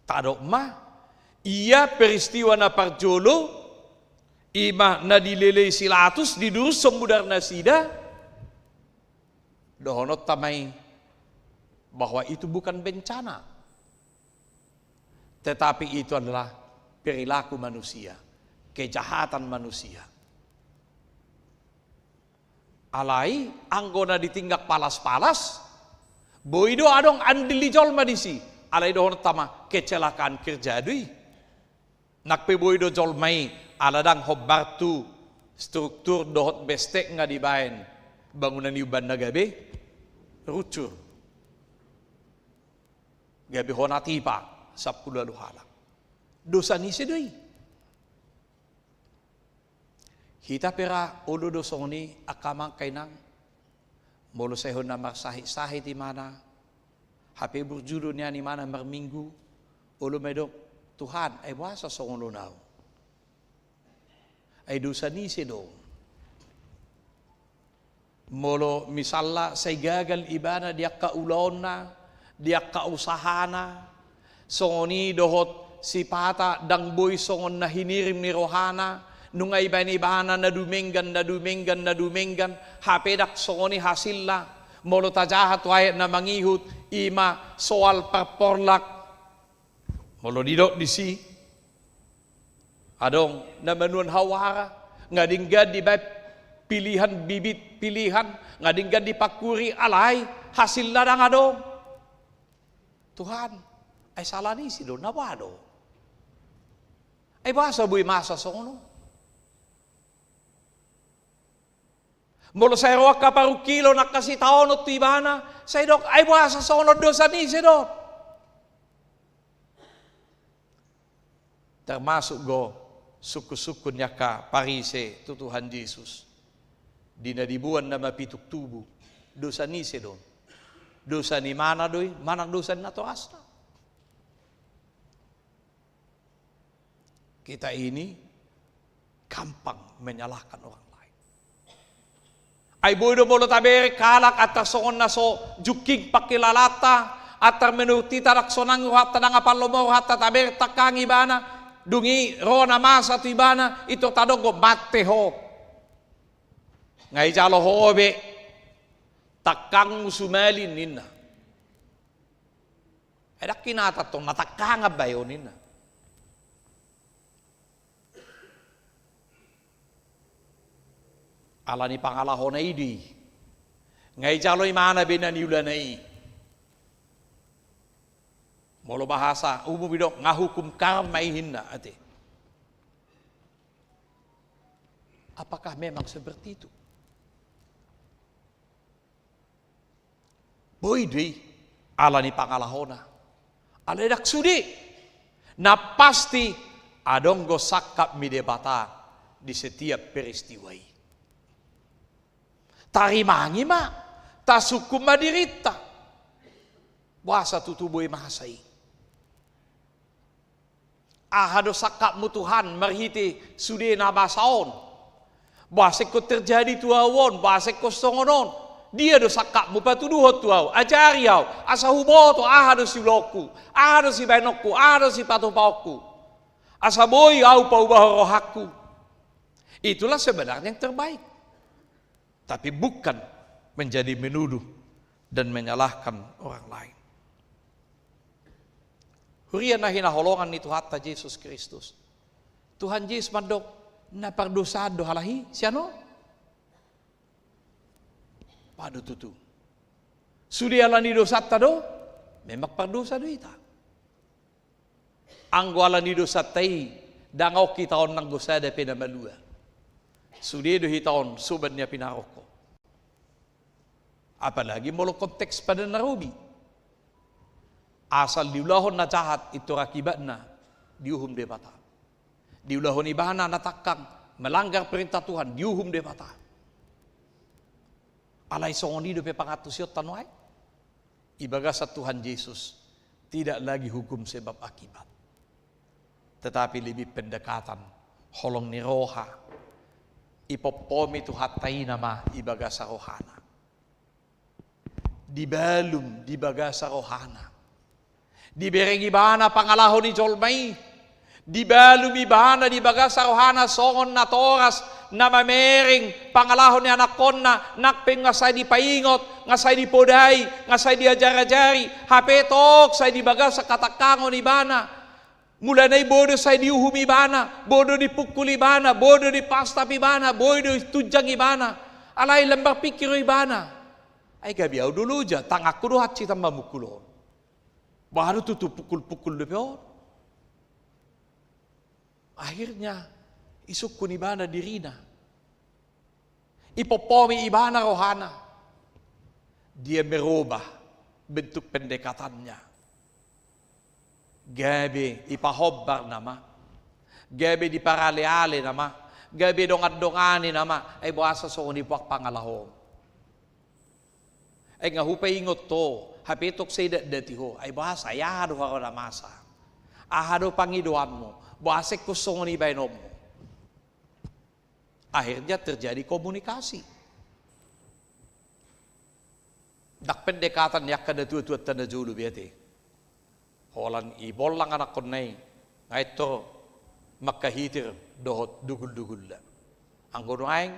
Tadok ma, ia peristiwa na parjolo, i ma na dilelei si Latus, didurushon mudar nasida, dohononta ma i bahwa itu bukan bencana, tetapi itu adalah perilaku manusia, kejahatan manusia. Alai anggo na ditinggak palas-palas, boi do adong andil ni jolma disi. Alai dohononta ma kecelakaan kerja do i. Nang pe boi do jolma i ala ndang hombar tu struktur dohot bestek nga dibaen bangunan i umbahen na gabe rucur, gabe hona tipa sampulu ualu halak. Dosa ni ise do i? Hita pe ra olo do songon i angka amang, angka inang. Molo sai hona marsahit-sahit imana, hape burju do nian imana marminggu, olo ma didok, Tuhan, ai boasa songon on au? Ai dosa ni ise do? Molo misalna sai gagal ibana di angka ulaonna, di angka usahana, songon i dohot sipata ndang boi songon na hinirim ni rohana, nunga ibaen ibana na dumenggan, na dumenggan, na dumenggan, hape ndang songon i hasilna. Molo tajaha tu ayat na mangihut, i ma soal parporlak. Molo didok disi, adong na manuan hawara, nga denggan dibaen pilihan, bibit pilihan, nga denggan dipangkuri, alai hasilna ndang adong. Tuhan, ai sala ni ise do, na boha do? Ai boasa boi masa songon on? Molo sai ro angka parungkilon, angka sitaonon tu ibana, sai didok, ai boasa songon on, dosa ni ise do? Termasuk do sungkun-sungkun ni angka Parise tu Tuhan Jesus. Di na diboan na mapitung tubu, dosa ni ise do? Dosa ni imana do i, manang dosa ni natorasna? Kita ini gampang menyalahkan orang lain. Ai boi do molo tabereng halak antar songon na so jungking pangkilalanta, antar menurut hita ndang sonang rohanta, ndang apal lomo rohanta, tabereng tangkang ibana, dung i ro na masa tu ibana, i tor tadok do, mate ho. Nga ijalo ho be tangkangmu sumalin ninna. Ai ndang hinatahon na tangkangan bae on ninna. Ala ni pangalahona i do i. Nga ijalo imana be na niulana i. Molo bahasa umum didok nga hukum karma i ninna ate. Apakah memang seperti itu? Boi do i ala ni pangalahona. Alai ndang sude. Na pasti adong do sangkap ni Debata di setiap peristiwa i. Tarimangi ma, tasungkun ma dirinta. Boasa tutu boi masa i? Aha do sangkapmu Tuhan marhite sude na masa on? Boasa ingkon terjadi tu ahu on, boasa ingkon songon on? Dia do sangkapmu patuduhon tu ahu, ajari ahu, asa huboto aha do siulaonku, aha do sibahenonku, aha do sipatupaonku. Asa boi ahu paubahon rohangku. Itulah sebenarnya yang terbaik. Tapi bukan menjadi menuduh dan menyalahkan orang lain. Huria na hinaholongan ni Tuhanta Jesus Kristus. Tuhan Jesus mandok, na pardosaan do halak i sian on? Boha do tutu? Sude ala ni dosanta do? Memang pardosa do hita. Anggo ala ni dosanta i, ndang adong hita on nanggo sada pe na malua. Sude do hita on soban ni api naroko. Apalagi molo konteks padan na robi. Asal diulahon na jahat, i tor akibatna diuhum Debata. Diulahon ibana na tangkang, melanggar perintah Tuhan, diuhum Debata. Alai songon i dope pangantusionta nuaeng. Di bagasan Tuhan Jesus, tidak lagi hukum sebab akibat, tetapi lebih pendekatan, holong ni roha, dipompomi Tuhanta i nama di bagasan rohana. Dibalum di bagasan rohana. Dibereng ibana pangalaho ni jolma i. Dibalum ibana di bagasan rohana songon natoras na mamereng pangalaho ni anakkonna, nang pe nga sai dipaingot, nga sai dipodai, nga sai diajar-ajari, hape tong sai di bagasan hatangkangon ibana. Mulana i boi do sai diuhum ibana, boi do dipungkul ibana, boi do dipastap ibana, boi do ditunjang ibana. Alai lam marpingkir do ibana. Ai gabe ahu do loja, tanganku do hansit mamungkul on. Boha do tutu pungkul-pungkul dope on. Akhirnya disungkun ibana dirina. Dipompomi ibana rohana. Dia merubah bentuk pendekatannya. Gabe dipahombar nama. Gabe diparale-ale nama. Gabe dongan-dongani nama. Ai boasa songon i puak pangalahom. Ai nga hupaingot ho, hape tong sai idatdati ho. Ai boasa, ai aha do haroro na masa? Aha do pangidoanmu? Boasa ingkon songon i baenonmu? Akhirnya terjadi komunikasi. Ndang pendekatan ni angka natua-tuanta na jolo be ate. Holan dibollang anakkonna i, nga intor mangkahitir dohot dugul-dugulna. Anggo nuaeng,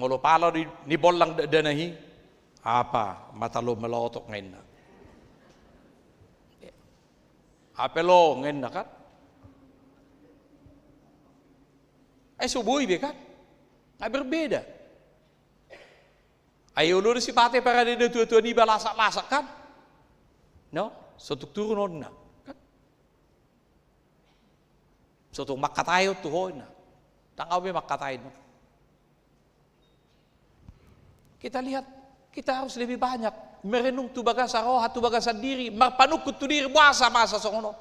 molo pala di, dibollang dakdanak i, apa, mata lo melotok nga inna. Apa lo nga inna kan? Ai so boi be kan? Nga berbeda. Ai olo do sipata parade natua-tua niba lasak-lasak kan? No? So tung turun onna kan? So tung mangkatai on tu ho inna. Ndang ahu be mangkatai on. Kita lihat, kita harus lebih banyak merenung tu bagasan roha, tu bagasan diri, marpanungkun tu diri, boasa masa songon on.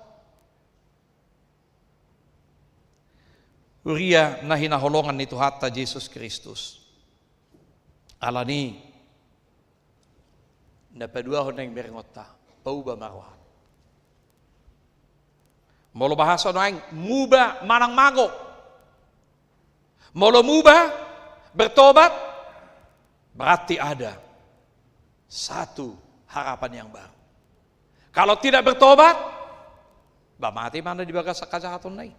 Huria na hinaholongan ni Tuhanta Jesus Kristus. Alani na paduahon naeng berengonta, pauba ma roha. Molo bahasa nuaeng, muba manang mago. Molo muba, bertobat, berarti ada satu harapan yang baru. Kalau tidak bertobat, ba mate ma na di bagasan hajahatonna i.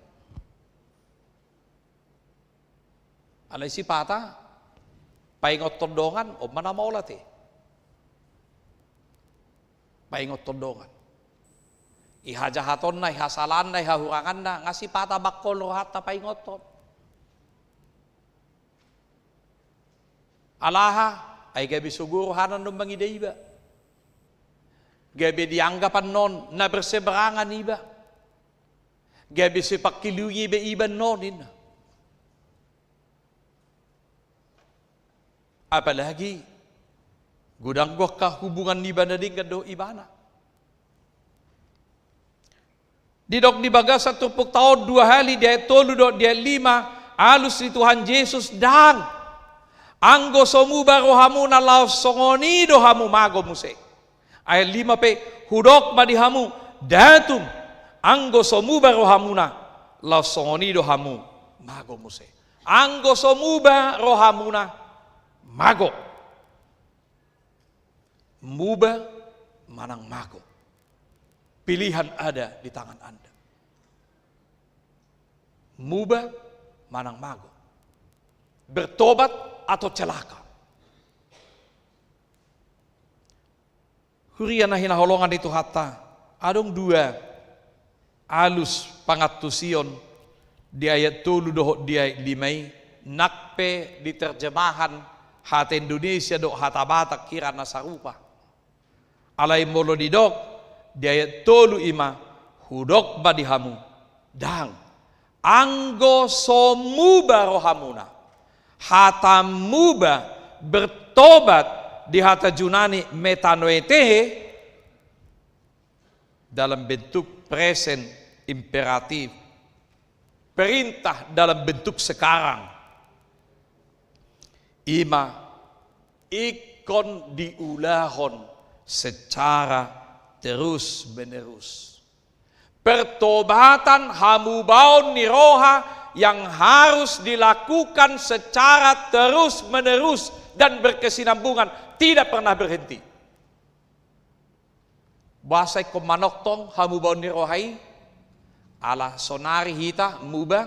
Alai sipata, paingothon dongan, on ma na mauliate. Paingothon dongan. I hajahatonna, i hasalaanna, i hahuranganna, nga sipata bangkol rohanta paingothon. Ala aha, ai gabe so guru hana non mangida iba. Gabe dianggap annon na berseberangan iba. Gabe so pangkilungi be iba annon inna. Apalagi godang do angka hubungan niba na denggan dohot ibana. Didok di bagasan turpukta on dua hali di ayat tolu dohot di ayat lima, alus ni Tuhan Jesus, ndang. Anggo so muba rohamuna laos songon i do hamu mago muse. Ayat lima pe, hudok ma di hamu, da tung, anggo so muba rohamuna, laos songon i do hamu mago muse. Anggo so muba rohamuna, mago. Muba manang mago. Pilihan ada di tangan Anda. Muba manang mago. Bertobat atau celaka. Huria na hinaholongan ni Tuhanta, adong dua alus pangantusion di ayat tolu dohot di ayat lima i, nang pe di terjemahan hata Indonesia dohot hata Batak hira na sarupa. Alai molo didok di ayat tolu i ma, hudok ma di hamu, ndang. Anggo so muba rohamuna, hata muba, bertobat, di hata Junani metanoete, dalam bentuk present imperatif. perintah dalam bentuk sekarang. I ma ingkon diulahon secara terus-menerus. Pertobatan, hamubaon ni roha yang harus dilakukan secara terus-menerus dan berkesinambungan, tidak pernah berhenti. Boasa ingkon manongtong hamubaon ni roha i? Ala sonari hita muba,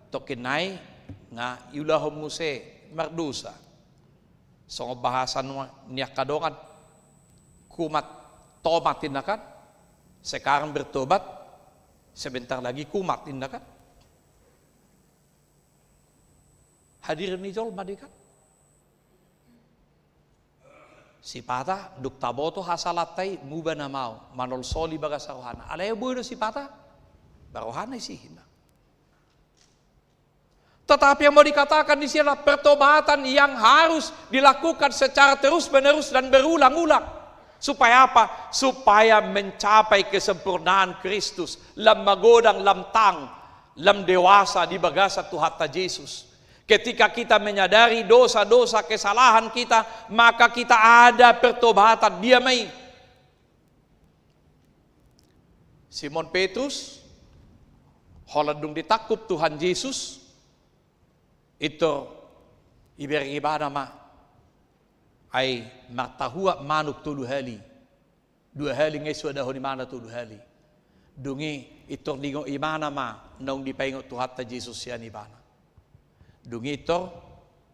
tongkin nai nga iulahon muse mardosa. Songon bahasa nu-, ni angka dongan, kumat tomat inna kan, sekarang bertobat, sebentar lagi kumat inna kan. Hadirin ni jolma do i kan. Sipata dung taboto hasalanta i muba nama au, manolsoli bagasan rohana. Alai boi do sipata, ba rohana isi inna. Tetapi yang mau dikatakan di sini adalah pertobatan yang harus dilakukan secara terus-menerus dan berulang-ulang. Supaya apa? Supaya mencapai kesempurnaan Kristus, lam magodang, lam tang, lam dewasa di bagasan Tuhanta Jesus. Ketika kita menyadari dosa-dosa kesalahan kita, maka kita ada pertobatan. Dia mai. Simon Petrus, holan dung ditangkup Tuhan Jesus, intor ibereng ibana ma, ai martahuak manuk tolu hali. Dua hali nga i suadahon ibana tolu hali. Dung i intor diingot ibana ma naung dipaingot Tuhanta Jesus sian ibana. Dung i intor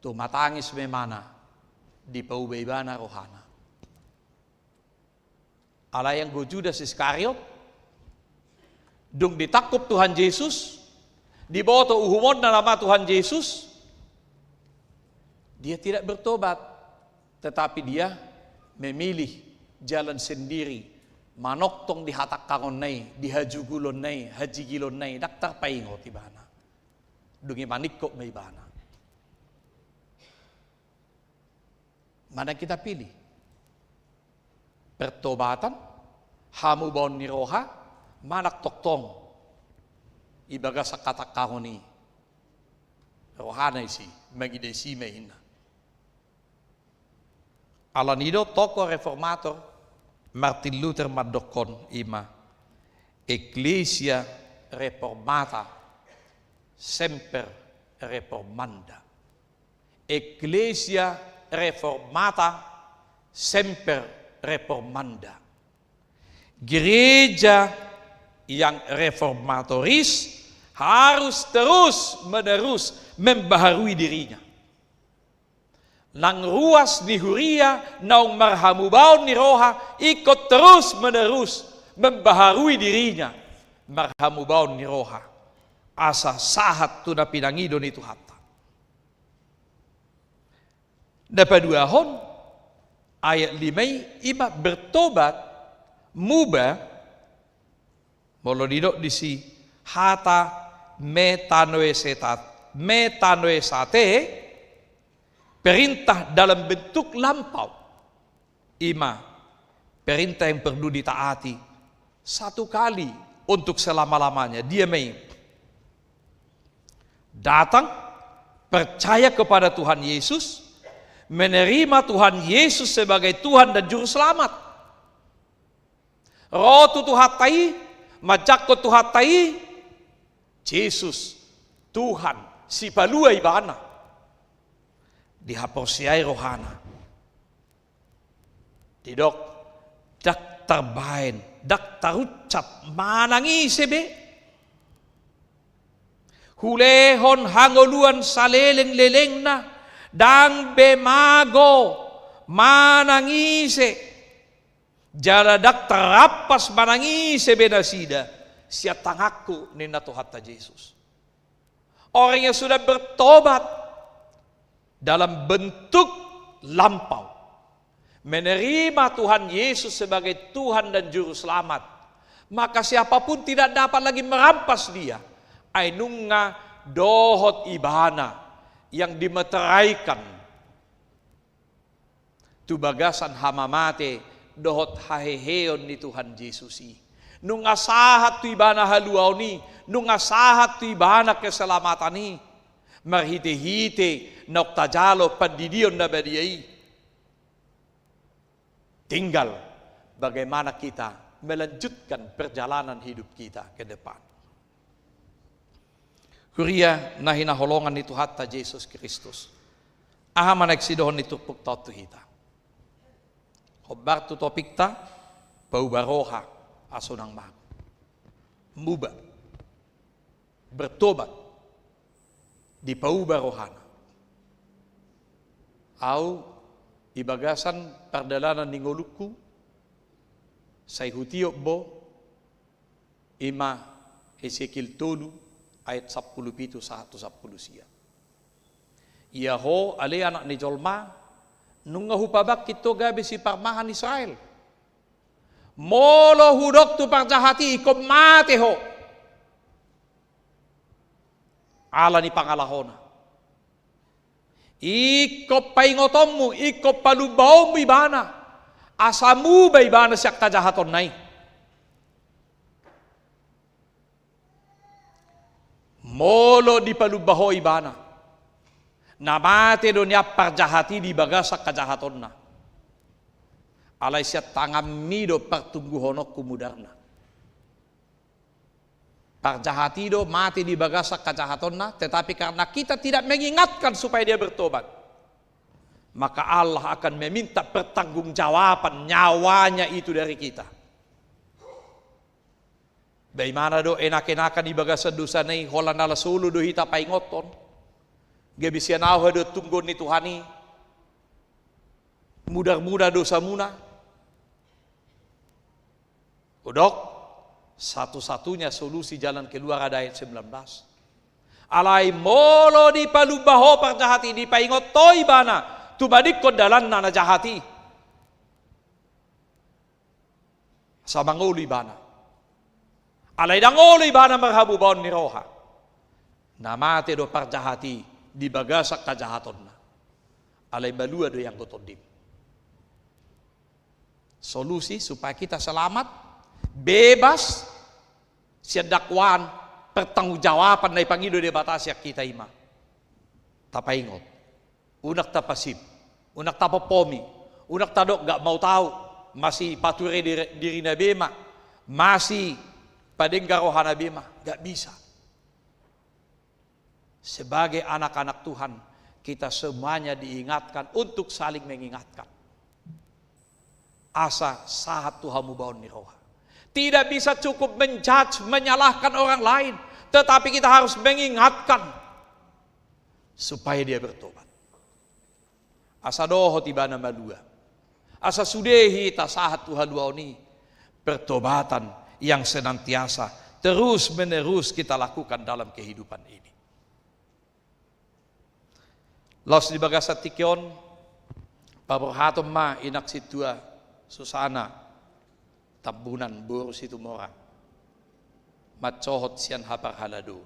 tumatangis ma ibana, dipauba ibana rohana. Alai anggo Judas Iskariot, dung ditangkup Tuhan Jesus, diboto uhumonna nama Tuhan Jesus, dia tidak bertobat, tetapi dia memilih jalan sendiri, manongtong di hatangkangonna i, di hajugulonna i, hajigilonna i, ndang tarpaingot ibana. Dung i maningkop ma ibana. Mana yang kita pilih? Pertobatan, hamubaon ni roha, manang tongtong i bagasan hatangkangon i rohana isi, mangida isi ma inna. Alani do tokoh reformator Martin Luther mandokkon i ma, Ecclesia reformata semper reformanda. Ecclesia reformata semper reformanda. Gereja yang reformatoris harus terus-menerus membaharui dirinya. Nang ruas ni huria naung marhamubaon ni roha ingkon terus-menerus membaharui dirinya, marhamubaon ni roha, asa sahat tu na pinangido ni Tuhanta. Na paduahon, ayat lima i, i ma bertobat, muba, molo didok disi hata metanoesetat-, metanoesate, perintah dalam bentuk lampau. I ma perintah yang perlu ditaati satu kali untuk selama-lamanya. Dia ma i. Datang, percaya kepada Tuhan Yesus, menerima Tuhan Yesus sebagai Tuhan dan Juru Selamat. Ro tu Tuhanta i, manjangkon Tuhanta i, Jesus, Tuhan, Sipalua ibana. Dihaporseai rohana. Didok, ndang tarbaen, ndang taruncap manang ise be. Hulehon hangoluan saleleng-lelengna, ndang be mago manang ise. Jala ndang tarampas manang ise be nasida sian tanganku, ninna Tuhanta Jesus. Orang yang sudah bertobat dalam bentuk lampau, menerima Tuhan Yesus sebagai Tuhan dan Juru Selamat, maka siapapun tidak dapat lagi merampas dia. Ai nunga dohot ibana yang dimeteraikan tu bagasan hamamate dohot haheheon ni Tuhan Jesus i. Nunga sahat tu ibana haluaon i, nunga sahat tu ibana keselamatan i, marhite-hite naung tajalo pandidion na badia i. Tinggal bagaimana kita melanjutkan perjalanan hidup kita ke depan. Huria na hinaholongan ni Tuhanta Jesus Kristus. Aha ma na ingkon sidohonon ni turpukta on tu hita? Hombar tu topikta, pauba roha, asa unang mago. Muba. Bertobat. Dipauba rohana. Au, di bagasan pardalanan ni ngolungku, sai hutiop bo, ima Hesekiel tolu ayat sampulu pitu sahat tu sampulu sia. Ia ho, ale anak ni jolma, nunga hupabangkit ho gabe siparmahan Israel. Molo hudok tu parjahat i, ingkon mate ho. Ala ni pangalahona. Ingkon paingotonmu, ingkon palumbaonmu ibana. Asa muba ibana sian hajahatonna i. Molo dipalumba ho ibana, na mate do nian parjahat i di bagasan hajahatonna. Alai sian tanganmi do partungguhononku mudarna. Parjahat i do mate di bagasan hajahatonna, tetapi karena kita tidak mengingatkan supaya dia bertobat, maka Allah akan meminta pertanggungjawaban nyawanya itu dari kita. Ba ibana do enak-enakan di bagasan dosana i, holan ala solo do hita paingothon. Gabe sian ahu haduan tunggon ni Tuhan i. Mudar-mudar dosamuna. Hudok, satu-satunya solusi jalan keluar ada ayat sembilan belas. Alai molo dipalumba ho parjahat i, dipaingot ho ibana, tumadingkon dalanna na jahat i. Asa mangolu ibana. Alai ndang olo ibana marhamubaon ni roha. Na mate do parjahat i di bagasan hajahatonna. Alai malua do ianggo tondim. Solusi supaya kita selamat, bebas sian dakwaan, pertanggungjawaban na ipangido Debata sian hita, ima tapaingot. Unang tapasip, unang tapompomi, unang tadok nggak mau tahu, masipature diri, dirina be ma, masipadenggan rohana be ma, nggak bisa. Sebagai anak-anak Tuhan, kita semuanya diingatkan untuk saling mengingatkan. Asa sahat tu hamubaon ni roha. Tidak bisa cukup menjudge, menyalahkan orang lain, tetapi kita harus mengingatkan supaya dia bertobat. Asa dohot ibana malua. Asa sude hita sahat tu haluaon i, pertobatan yang senantiasa terus-menerus kita lakukan dalam kehidupan ini. Laos di bagasan tingki on, paborhaton ma inang sintua Susana Tambunan boru Situmorang, mansohot sian haparhalado.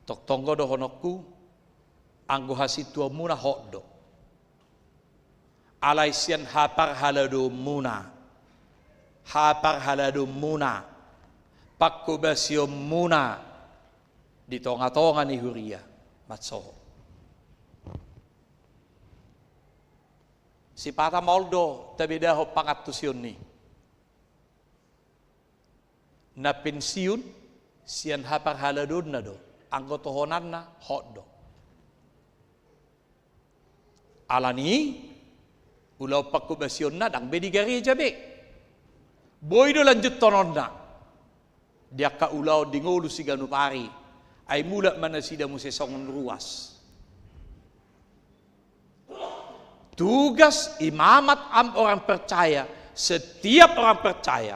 Tongtong do dohononku, anggo hasintuanmuna hot do. Alai sian haparhaladoonmuna, haparhaladoonmuna, pangkobasionmuna di tonga-tonga ni huria, mansohot. Sipata maol do tabedahon pangantusion ni na pensiun sian haparhaladoonna do, anggo tohonanna hot do. Alani ulaon pangkobasionna ndang be di gareja be. Boi do lanjutkononna di angka ulaon di ngolu siganup ari, ai mulak ma nasida muse songon ruas. Tugas imamat am orang percaya, setiap orang percaya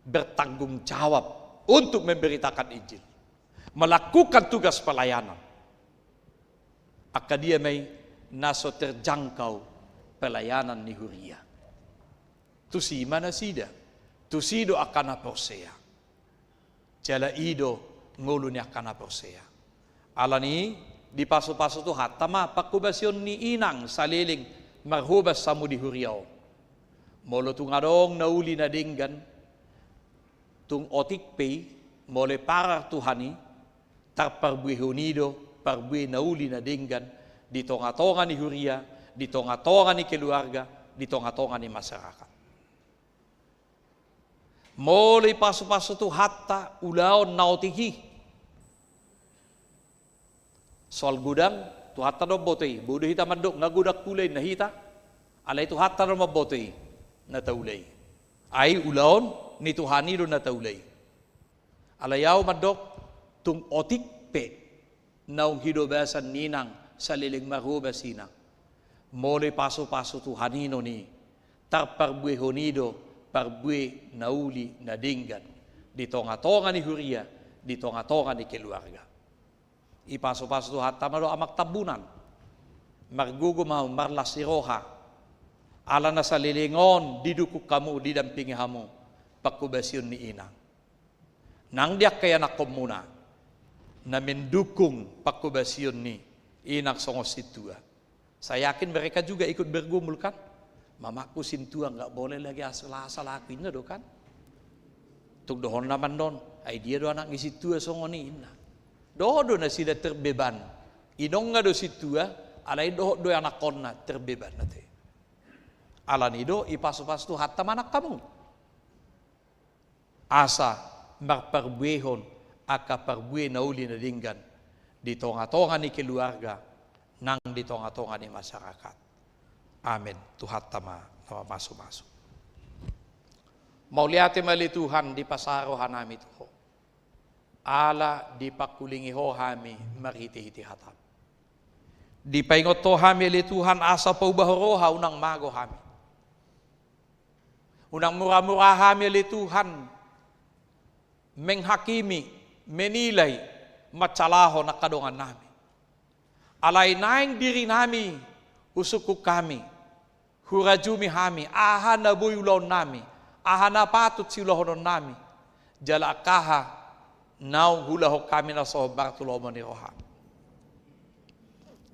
bertanggung jawab untuk memberitakan Injil, melakukan tugas pelayanan. Angka dia ma i na so terjangkau pelayanan ni huria? Tusi ma nasida, tusi do angka na porsea. Jala i do ngolu ni angka na porsea. Alani i, dipasupasu Tuhanta ma pangkobasion ni inang saleleng marhobas hamu di huria on. Molo tung adong na uli na denggan, tung otik pe i, molo parar Tuhan i, tarparbuehon i do parbue na uli na denggan di tonga-tonga ni huria, di tonga-tonga ni keluarga, di tonga-tonga ni masyarakat. Molo ipasupasu Tuhanta ulaon na otik i, soal godang, Tuhanta do mamboto i. Boi do hita mandok nga godang hulahula hita, alai Tuhanta do mamboto i na taula i. Ai ulaon ni Tuhan i do na taula i. Alai ahu mandok, tung otik pe naung hidobasan ni inang saleleng marhobas inang, molo ipasupasu Tuhan i non i, tarparbuehon i do parbue na uli na denggan di tonga-tonga ni huria, di tonga-tonga ni keluarga. Ipasupasu Tuhanta ma do Amang Tambunan. Margogo ma hamu, marlas ni roha, ala na saleleng on didukung hamu, didampingi hamu panghobasion ni inang. Nang di angka ianakkonmuna na mendukung panghobasion ni inang songon sintua. Saya yakin mereka juga ikut bergumul, kan? Mamaku sintua, nggak boleh lagi asal-asal aku, inna do, kan? Tung dohonna mandok, ai dia do anak ni sintua songon i, inna. Dohot do nasida terbeban. Inongna do sintua, alai dohot do anakkonna terbeban ate. Alani do ipasupasu Tuhanta ma nang hamu, asa marparbuehon angka parbue na uli na denggan di tonga-tonga ni keluarga, nang di tonga-tonga ni masyarakat. Amen. Tuhanta ma na mamasumasu. Mauliate ma ale Tuhan, dipasada rohanami tu Ho, ala dipangkulingi Ho hami marhite-hite hataM. Dipaingot Ho hami ale Tuhan, asa paubahon roha, unang mago hami. Unang mura-mura hami ale Tuhan menghakimi, menilai, mansalahon angka dongannami. Alai naeng dirinami husungkun hami, hurajumi hami, aha na boi ulaonnami, aha na patut siulahononnami, jala angka aha naung huulahon hami na so hombar tu lomo ni rohaM.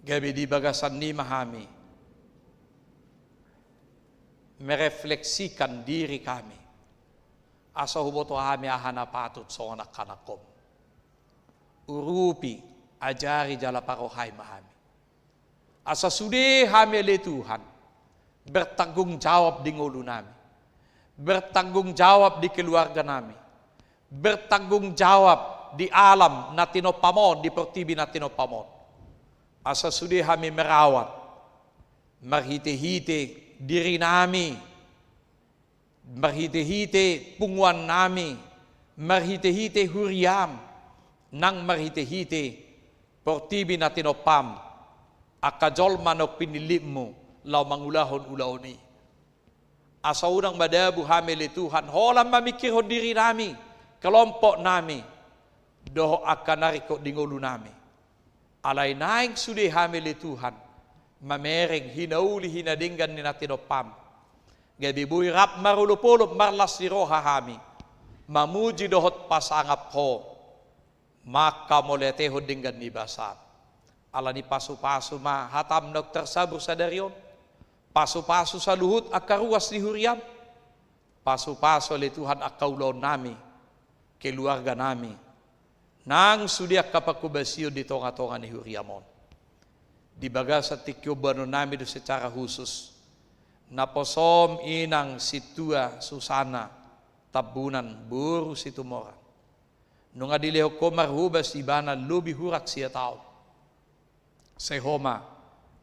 Gabe di bagasan i ma hami merefleksikan diri hami, asa huboto hami aha na patut songon angka anakkonMu. Urupi, ajari jala parohai ma hami, asa sude hami ale Tuhan bertanggung jawab di ngolunami, bertanggung jawab di keluarganami, bertanggung jawab di alam na tinompaM on, di portibi na tinompaM on. Asa sude hami merawat marhite-hite dirinami, marhite-hite punguannami, marhite-hite huriaM, nang marhite-hite portibi na tinompaM, angka jolma naung pinillitMu laho mangulahon ulaon i. Asa unang madabu hami ale Tuhan holan mamingkirhon dirinami, kelompoknami, dohot angka na ringkot di ngolunami. Alai naeng sude hami ale Tuhan mamereng hinauli hinadenggan ni na tinompaM, gabe boi rap marolop-olop marlas ni roha hami mamuji dohot pasangap Ho, manghamauliatehon denggan ni basaM. Alani pasupasu ma hataM naung tarsabur sadari on, pasupasu saluhut angka ruas ni huriaM, pasupasu ale Tuhan angka ulaonnami, keluarganami, nang sude angka panghobasion di tonga-tonga ni huriaM on. Di bagasan tingki on boanonnami do secara khusus naposoM inang sintua Susana Tambunan boru Situmorang. Nunga dilehon Ho marhobas ibana lobi hurang sia taon. Sai Ho ma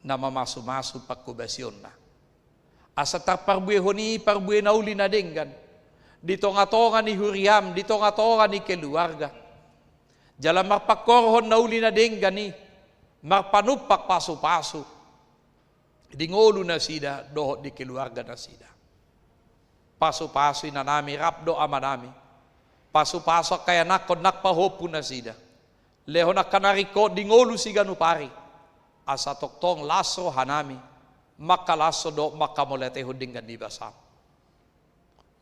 na mamasu-masu panghobasionna, asa tarparbuehon i parbue na uli na denggan di tonga-tonga ni huriaM, di tonga-tonga ni keluarga. Jala marpangkorhon na uli na denggan i marpanumpak pasu-pasu di ngolu nasida dohot di keluarga nasida. Pasu-pasu inanami rap dohot amanami. Pasu-pasu angka ianakkon nang pahompu nasida. Lehon angka na ringkot di ngolu siganup ari, asa tongtong las rohanami mangkalashon dohot manghamauliatehon denggan ni basaM.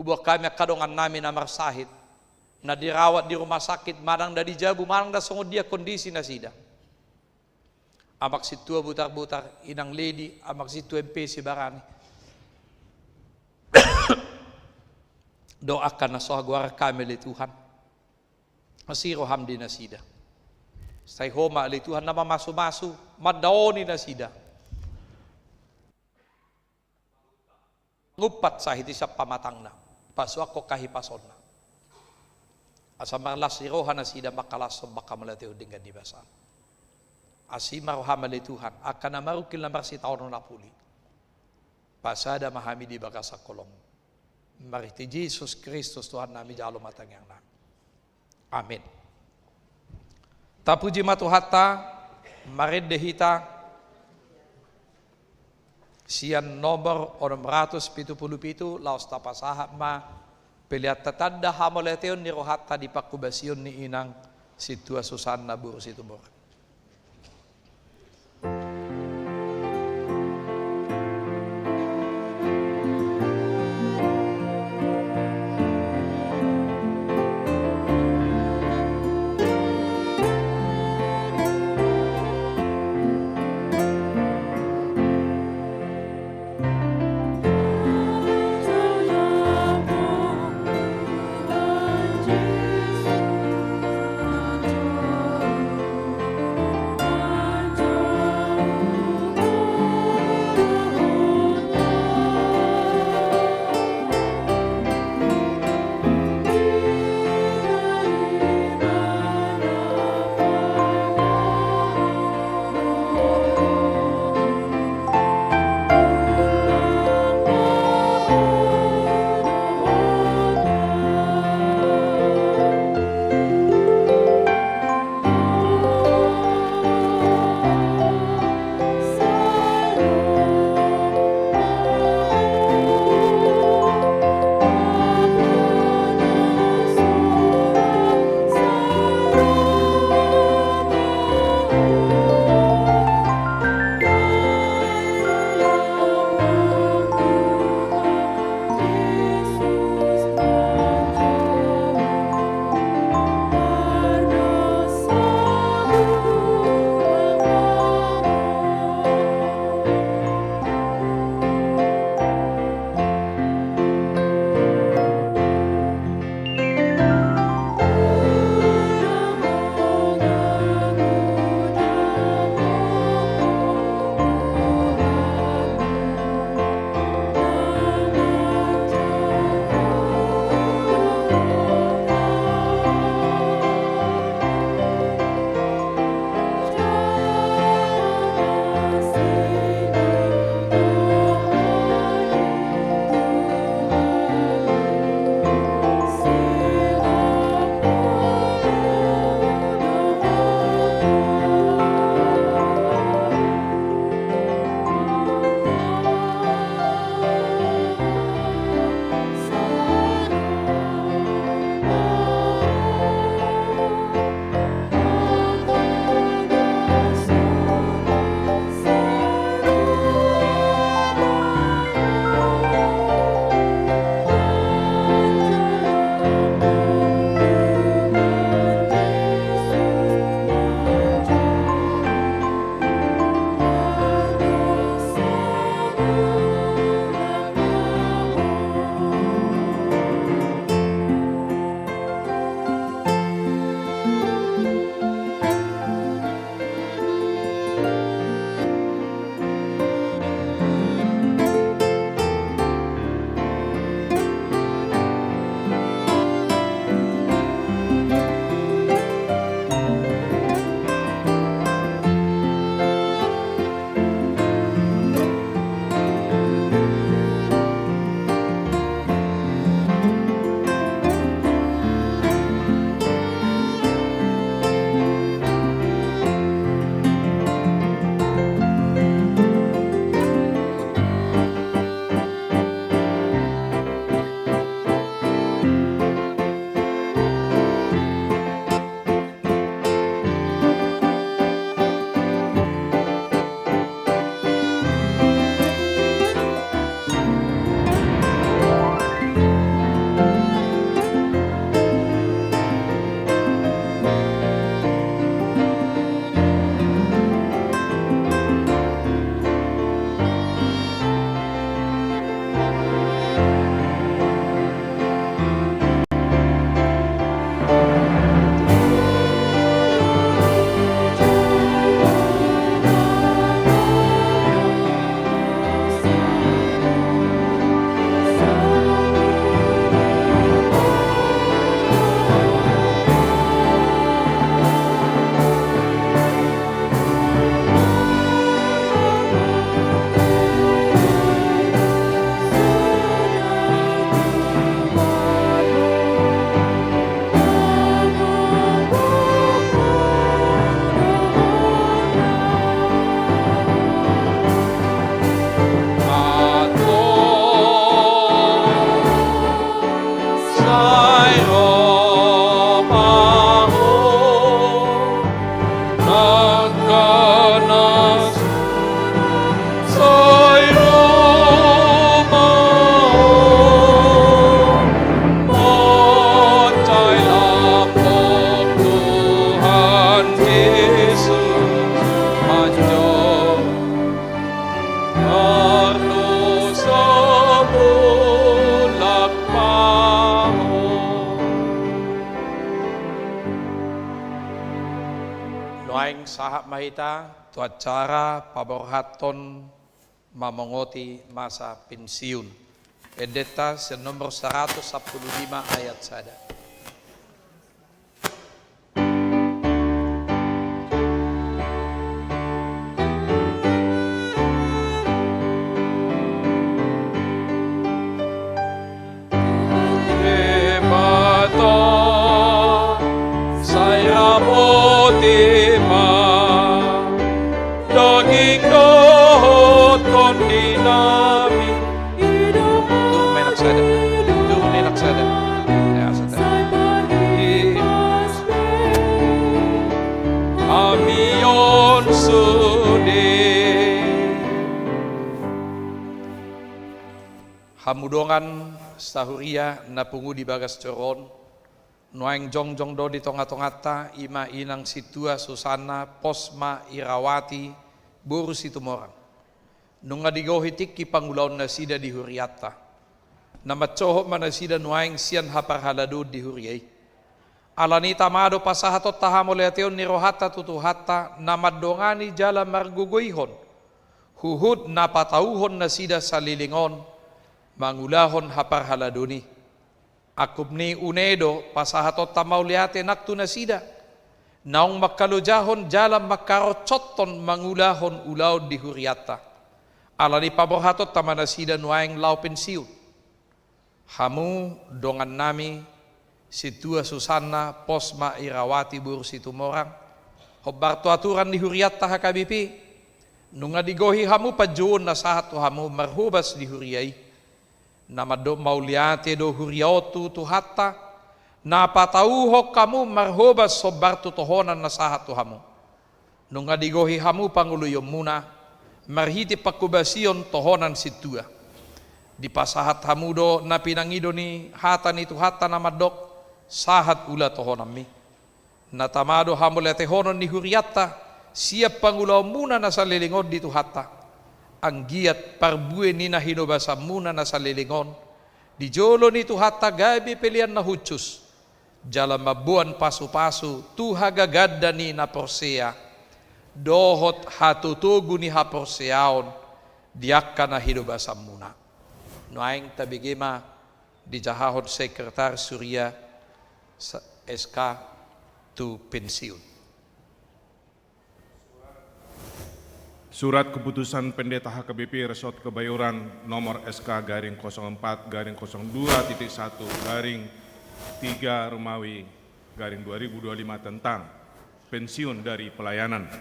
Huboan hami angka dongannami na marsahit, na dirawat di rumah sakit, manang na di jabu, manang na songon dia kondisi nasida. Amang sintua Butar-butar, Inang Ledi, Amang sintua M P Sibarani. dohot angka na so hagoaran hami ale Tuhan. Asi roham di nasida. Sai Ho ma ale Tuhan na mamasumasu, mandaoni nasida. Mangumpat sahit sian pamatangna, pasuangkon hahipasonna. Asa marlas ni roha nasida mangkalashon angka mauliate on denggan ni basam. Asi ma roham ale Tuhan, angka na marungkil na marsitaonon na puli. Pasada ma hami di bagasan holong. Marhite Jesus Kristus Tuhannami jalo ma tangiangnami. Amin. Tapuji ma Tuhanta, marende hita sian nomor onom ratus pitu pulu pitu, laos tapasahat ma pelean tatanda hamauliateon ni rohanta di panghobasion ni inang sintua Susanna boru Situmorang. Nuaeng sahat ma hita tu acara paborhathon mamongoti masa pensiun. Endenta sian nomor saratus sampulu lima ayat sada. Debata, sai ra boti ma daging dohot tondi nami. Turun ma i laksada. Turun ma i laksada. Ya, sada. Hami on sude. Hamu dongan sahuria na pungu di bagas joro on, nuaeng jongjong do di tongatonganta, i ma inang sintua Susanna Posma Irawati boru Situmorang. Nunga digohi tingki pangulaonnasida di hurianta. Na mansohot ma nasida nuaeng sian haparhaladoon di huria i. Alani i tama do pasahatonta hamauliateon ni rohanta tu Tuhanta na mandongani jala margogoihon huhut na patauhon nasida saleleng on mangulahon haparhaladoon i. Angkup ni une do pasahatonta mauliate nang tu nasida naung mangkalojahon jala mangkarongsonghon mangulahon ulaon di hurianta. Alani i paborhatonta ma nasida nuaeng laho pensiun. Hamu dongannami, sintua Susanna Posma Irawati boru Situmorang, hombar tu aturan ni hurianta H K B P, nunga digohi hamu panjouon na sahat tu hamu marhobas di huria i. Na mandok mauliate do huria on tu Tuhanta, na patauhon hamu marhobas hombar tu tohonan na sahat tu hamu. Nunga digohi hamu pangoloionmuna marhite panghobasion tohonan sintua. Dipasahat hamu do na pinangido ni hata ni Tuhanta na mandok, sahat ula tohonanmi. Na tama do hamauliatehonon ni hurianta sian pangulaonmuna na saleleng on di Tuhanta. Anggiat parbue ni na hinobasanmuna na saleleng on di jolo ni Tuhanta gabe pelean na hushus, jala mamboan pasupasu tu hagaganda ni na porsea dohot hatotogu ni haporseaon di angka na hinobasanmuna. Nuaeng tabege ma dijahahon sekretaris huria sa-, S K tu pensiun. Surat keputusan Pendeta H K B P Resort Kebayoran nomor S K garing kosong empat garing kosong dua titik satu garing tiga Romawi garing dua ribu dua lima tentang pensiun dari pelayanan.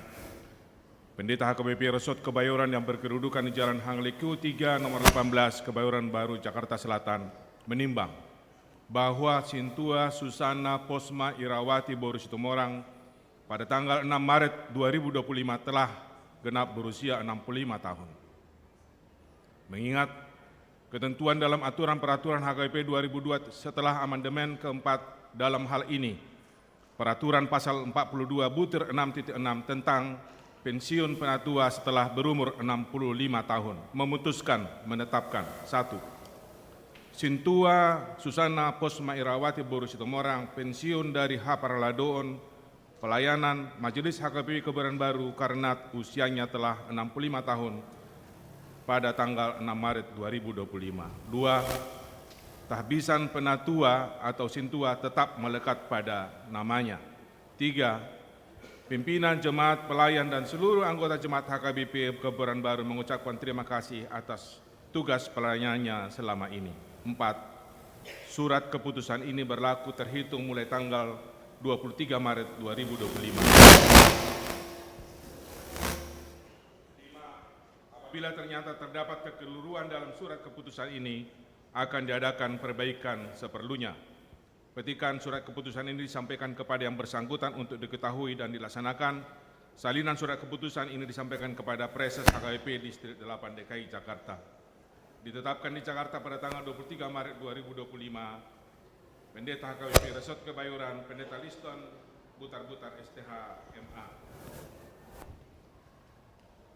Pendeta H K B P Resort Kebayoran yang berkedudukan di Jalan Hang Lekio tiga nomor delapan belas, Kebayoran Baru, Jakarta Selatan, menimbang bahwa Sintua Susanna Posma Irawati boru Situmorang pada tanggal enam Maret dua ribu dua puluh lima telah genap berusia enam puluh lima tahun. Mengingat ketentuan dalam aturan peraturan H K B P dua ribu dua setelah amandemen keempat dalam hal ini, peraturan pasal empat puluh dua butir enam titik enam tentang pensiun penatua setelah berumur enam puluh lima tahun, memutuskan menetapkan, satu, Sintua Susanna Posma Irawati boru Situmorang pensiun dari haparhaladoon pelayanan Majelis H K B P Kebayoran Baru karena usianya telah enam puluh lima tahun pada tanggal enam Maret dua ribu dua puluh lima. Dua, tahbisan penatua atau sintua tetap melekat pada namanya. Tiga, pimpinan jemaat, pelayan, dan seluruh anggota jemaat H K B P Kebayoran Baru mengucapkan terima kasih atas tugas pelayanannya selama ini. Empat, surat keputusan ini berlaku terhitung mulai tanggal dua puluh tiga Maret dua ribu dua puluh lima. Lima, apabila ternyata terdapat kekeliruan dalam surat keputusan ini, akan diadakan perbaikan seperlunya. Petikan surat keputusan ini disampaikan kepada yang bersangkutan untuk diketahui dan dilaksanakan. Salinan surat keputusan ini disampaikan kepada Praeses H K B P Distrik delapan D K I Jakarta. Ditetapkan di Jakarta pada tanggal dua puluh tiga Maret dua ribu dua puluh lima, Pendeta H K B P Resort Kebayoran, Pendeta Liston Butar-Butar, S T H, M A.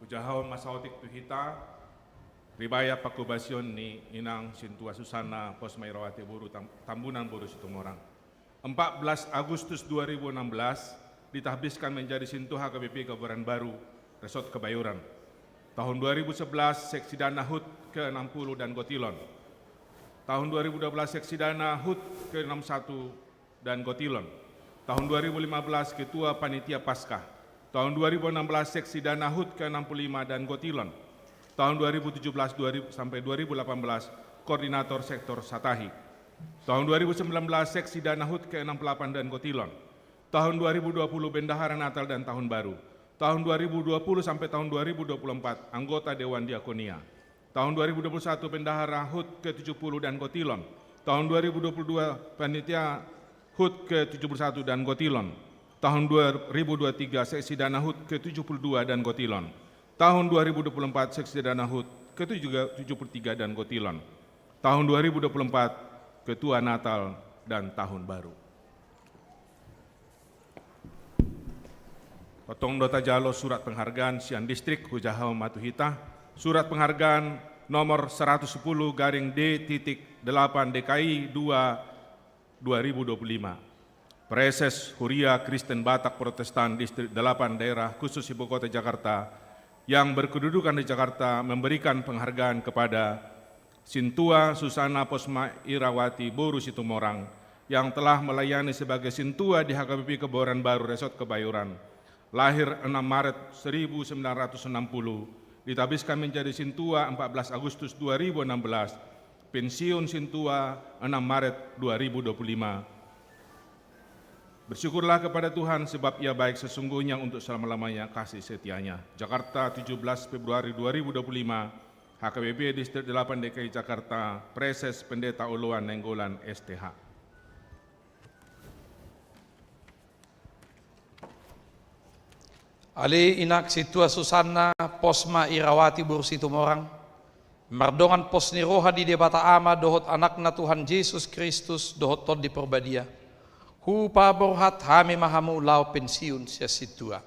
Hujahahon ma saotik tu hita, ribaya panghobasion ni inang Sintua Susanna Posma Irawati boru Tam-, Tambunan boru Situmorang. Empat belas Agustus dua ribu enam belas, ditahbiskan menjadi sintua H K B P Kebayoran Baru, Resort Kebayoran. Tahun dua ribu sebelas, Seksidana HUT keenam puluh dan Gotilon. Tahun dua ribu dua belas, Seksidana HUT keenam satu dan Gotilon. Tahun dua ribu lima belas, Ketua Panitia Paskah. Tahun dua ribu enam belas, Seksidana HUT keenam puluh lima dan Gotilon. Tahun dua ribu tujuh belas, dua ribu, sampai dua ribu delapan belas, Koordinator Sektor Satahi. Tahun dua ribu sembilan belas, Seksidana HUT keenam puluh delapan dan Gotilon. Tahun dua ribu dua puluh, Bendahara Natal dan Tahun Baru. Tahun dua ribu dua puluh sampai tahun dua ribu dua puluh empat, anggota Dewan Diakonia. Tahun dua ribu dua puluh satu, Bendahara HUT ketujuh puluh dan Gotilon. Tahun dua ribu dua puluh dua, Panitia HUT ketujuh puluh satu dan Gotilon. Tahun dua ribu dua puluh tiga, Seksidana HUT ketujuh puluh dua dan Gotilon. Tahun dua ribu dua puluh empat, Seksidana HUT ketujuh puluh tiga dan Gotilon. Tahun dua ribu dua puluh empat, Ketua Natal dan Tahun Baru. Tong do tajalo surat penghargaan sian distrik, hujaha ma tu hita. Surat penghargaan nomor seratus sepuluh garing D titik delapan D K I dua, dua ribu dua puluh lima. Praeses Huria Kristen Batak Protestan Distrik delapan Daerah Khusus Ibu Kota Jakarta yang berkedudukan di Jakarta memberikan penghargaan kepada Sintua Susana Posma Irawati boru Situmorang, yang telah melayani sebagai sintua di H K B P Kebayoran Baru Resort Kebayoran, lahir enam Maret seribu sembilan ratus enam puluh, ditabiskan menjadi sintua empat belas Agustus dua ribu enam belas, pensiun sintua enam Maret dua ribu dua puluh lima. Bersyukurlah kepada Tuhan, sebab Ia baik, sesungguhnya untuk selama-lamanya kasih setianya. Jakarta, tujuh belas Februari dua ribu dua puluh lima, H K B P Distrik delapan D K I Jakarta, Praeses Pendeta Oloan Nainggolan, S T H. Ale Inang Sintua Susanna Posma Irawati boru Situmorang, mardongan pos ni roha di Debata Ama dohot Anakna Tuhan Jesus Kristus dohot Tondi Porbadia, hupaborhat hami ma hamu laho pensiun sian sintua.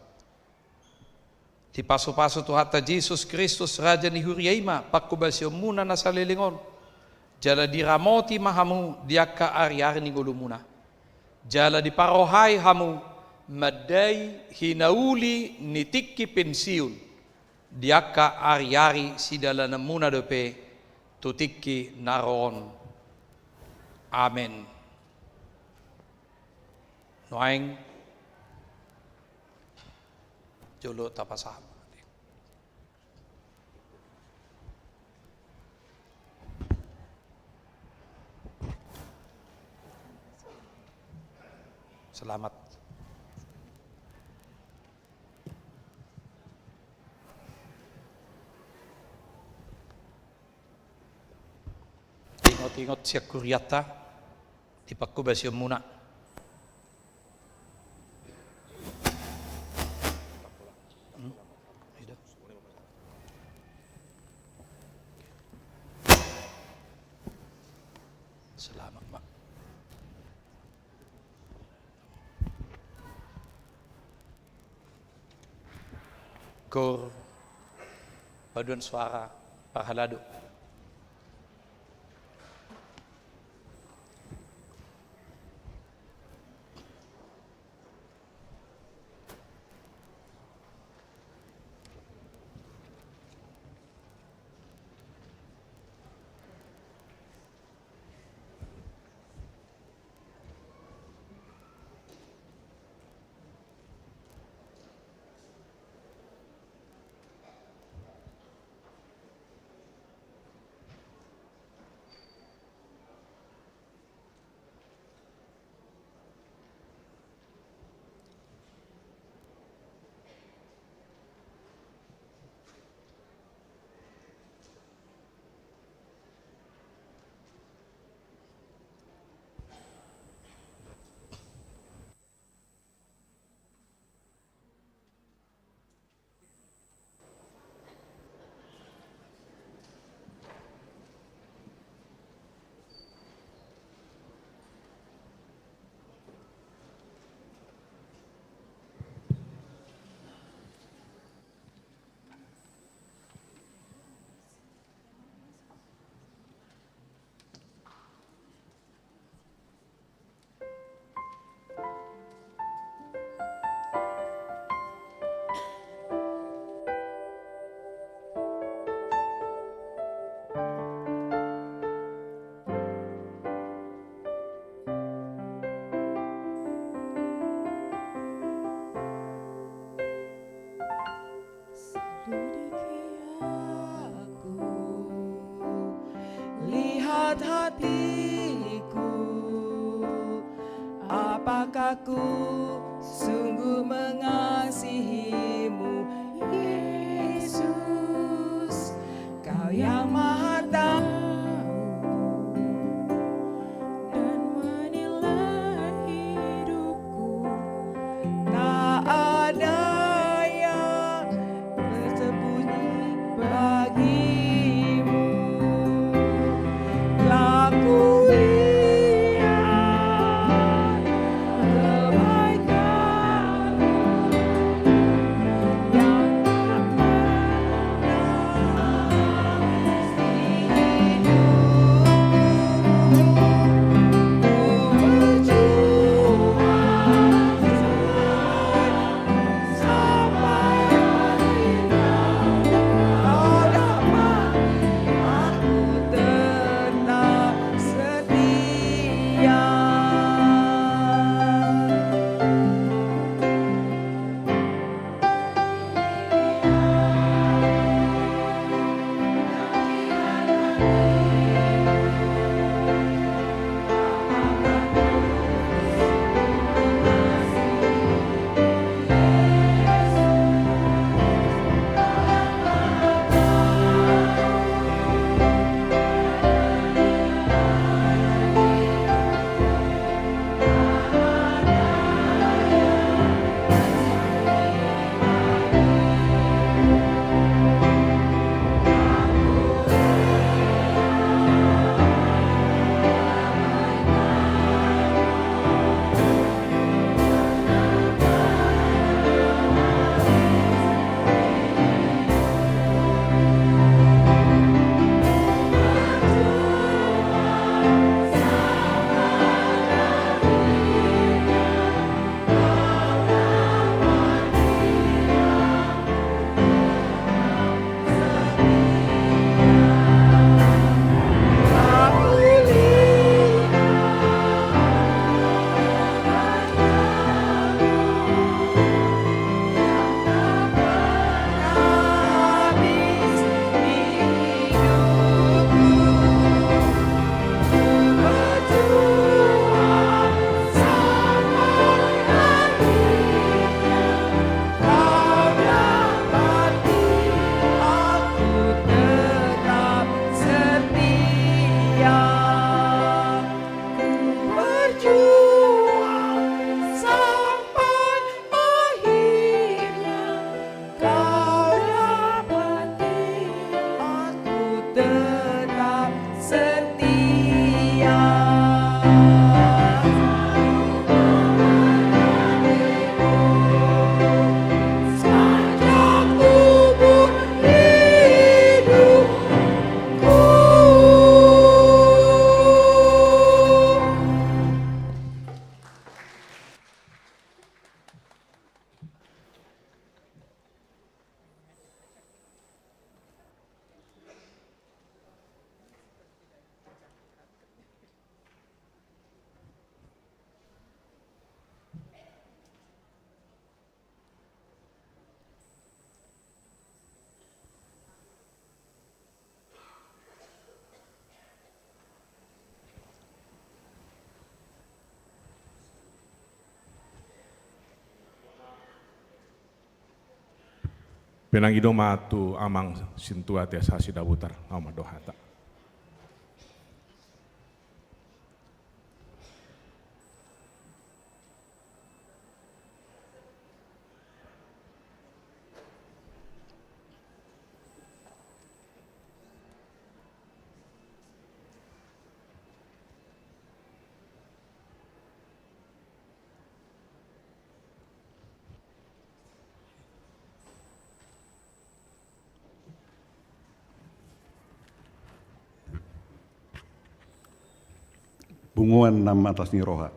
Dipasupasu Tuhanta Jesus Kristus, Raja ni huria i ma panghobasionmuna na saleleng on, jala diramoti ma hamu di angka ariari ni ngolumuna. Jala diparrohai hamu mandai hinauli ni tingki pensiun di angka ariari sidalananmuna dope tu tingki na ro on. Amen. Nuaeng jolo tapasahat. Selamat. Ingot-ingot sian hurianta di panghobasionmuna. Selamat, Mak. Kor paduan suara parhalado. Aku sungguh mengasihimu, Yesus, Kau yang Maha Tahu dan menilai hidupku. Tak ada yang tersembunyi bagimu. Telah kulihat kebaikanmu yang tak pernah habis di hidupku. Ku berjuang Kau dapati aku tetap setia. Sepanjang umur hidupku. Pinangido ma tu amang sintua T S H Sidabutar, aut mandok hata. Punguan na atas ni roha.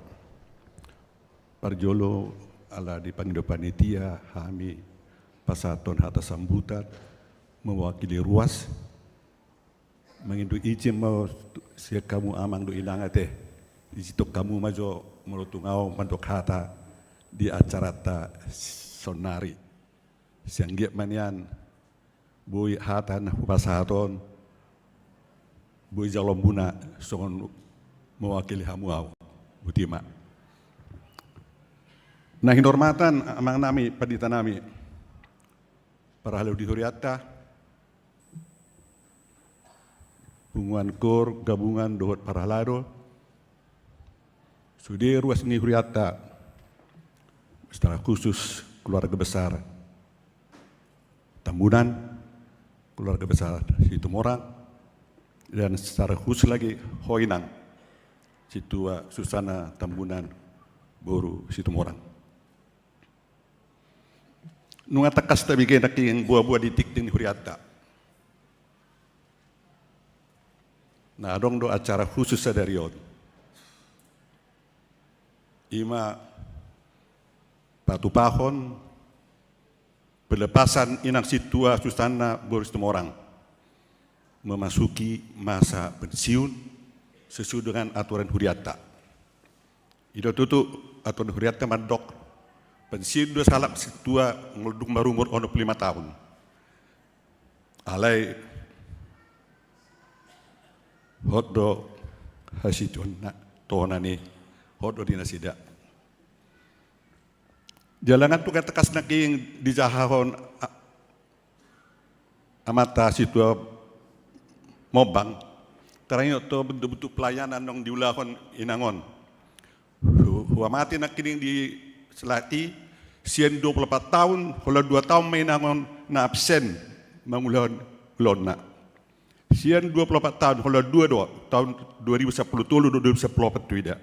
Parjolo ala dipangido panitia hami pasahathon hata sambutan mewakili ruas. Mangido izin ma sian hamu amang dohot inang ate, izinhon hamu ma jo molo tung ahu mandok hata di acaranta saonari. Sai anggiat ma nian boi hata na hupasahat on boi jalo hamuna songon mewakili hamu ahu. Botima. Na hinarmatan amangnami, panditanami, parhalado di hurianta, punguan kor, gabungan dohot parhalado, sude ruas ni hurianta, secara khusus keluarga besar Tambunan, keluarga besar Situmorang, dan secara khusus lagi ho inang, Sintua Susanna Tambunan, boru Situmorang. Nunga tangkas tabege nangkin boa-boa di tingting ni hurianta. Na adong do acara khusus sadari on. Ima patupahon pelepasan inang Sintua Susanna boru Situmorang memasuki masa pensiun sesuai dengan aturan hurianta. I do tutu aturan hurianta mandok pensiun do sahalak sintua molo dung marumur onom pulu lima taon. Alai hot do hasituanna, tohonan i hot do di nasida. Jala nunga tangkas nangkin dijahahon a-, amanta Sintua Mombang, taringot tu bentuk-bentuk pelayanan naung diulahon inang on. Hu-, huamati nangkin di slide i, sian dua pulu opat taon, holan dua taon ma inang on na absen mangulahon ulaonna. Sian dua pulu opat taon, holan dua do, taon dua ribu sampulu tolu dohot dua ribu sampulu opat tu ida.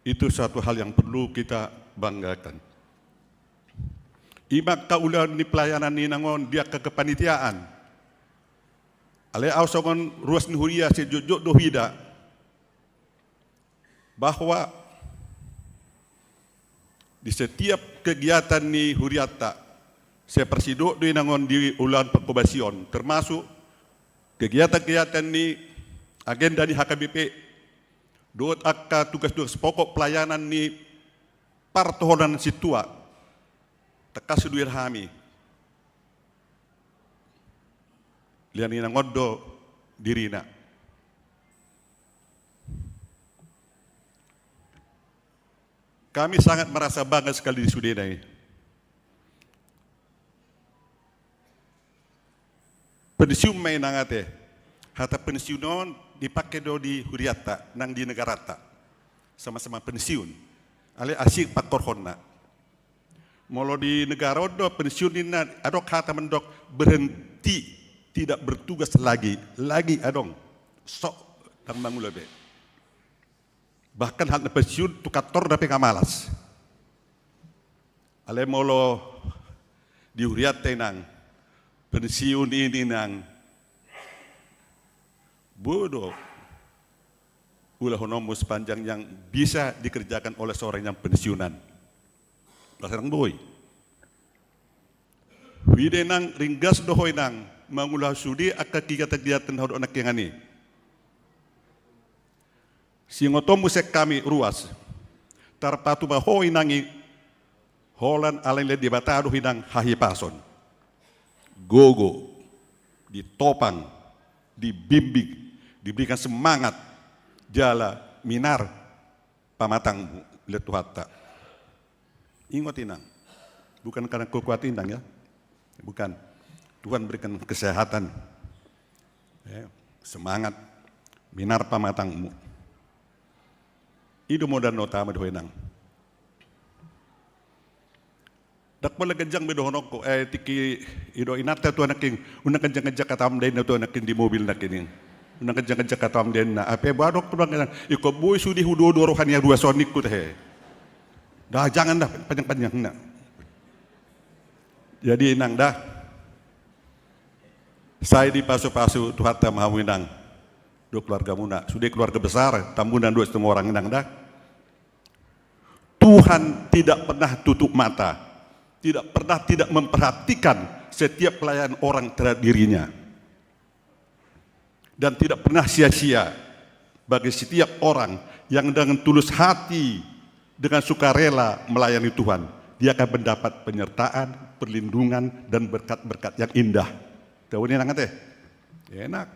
Itu suatu hal yang perlu kita banggakan. Ima angka ulaon ni pelayanan ni inang on di angka kepanitiaan. Alai ahu songon ruas ni huria sai jotjot do huida bahwa di setiap kegiatan ni hurianta, sai parsidok do inang on di ulaon pangkobasion, termasuk kegiatan-kegiatan ni agenda ni H K B P, dohot angka tugas-tugas pokok pelayanan ni partohonan sintua, tangkas huduhon hami. Lean inang on do dirina. Kami sangat merasa bangga sekali di sudena i. Pensiun ma inang ate. Hata pensiun on dipake do di hurianta, nang di negaranta. Sama-sama pensiun. Alai asing pangkorhonna. Molo di negara on do pensiun ninna, adong hata mandok berhenti, tidak bertugas lagi. Lagi adong. Sok ndang mangula be. Bahkan hata pensiun tu kantor dope nga malas. Alai molo di hurianta inang, pensiun ini inang, boi do ulahononmu sepanjang yang bisa dikerjakan oleh seorang yang pensiunan. Las nang boi. Huida inang ringgas do ho inang mangulahon sude angka kegiatan-kegiatan na hudok nangkiningan i. Siingotonmu sian hami ruas, tarpatupa ho inang i holan ala ni Debata do inang hahipason, gogo, ditopang, dibimbing, diberikan semangat, jala minar pamatangmu oleh Tuhanta. Ingot inang, bukan karena kau kuat inang ya, bukan. Tuhan berikan kesehatan, ya, semangat, minar pamatangmu. I do modal na utama di ho inang. Ndang pola ganjang be dohononku, eh, tingki i do inanta tu anakking, unang ganjang-ganjang hataon dainna tu anakking di mobil nangkining. Unang ganjang-ganjang hataon dainna, ape boha do tu inang, ingkon boi sude hudodo roha ni ruas on ningku tahe. Dah, jangan dah, panjang-panjang na. Jadi inang dah, sai dipasu-pasu Tuhanta ma hamu inang, dohot keluargamuna, sude keluarga besar Tambunan dohot Situmorang inang dah. Tuhan tidak pernah tutup mata, tidak pernah tidak memperhatikan setiap pelayanan orang terhadap dirinya. Dan tidak pernah sia-sia bagi setiap orang yang dengan tulus hati, dengan sukarela melayani Tuhan, dia akan mendapat penyertaan, perlindungan, dan berkat-berkat yang indah. Tahu ini nanti? Enak.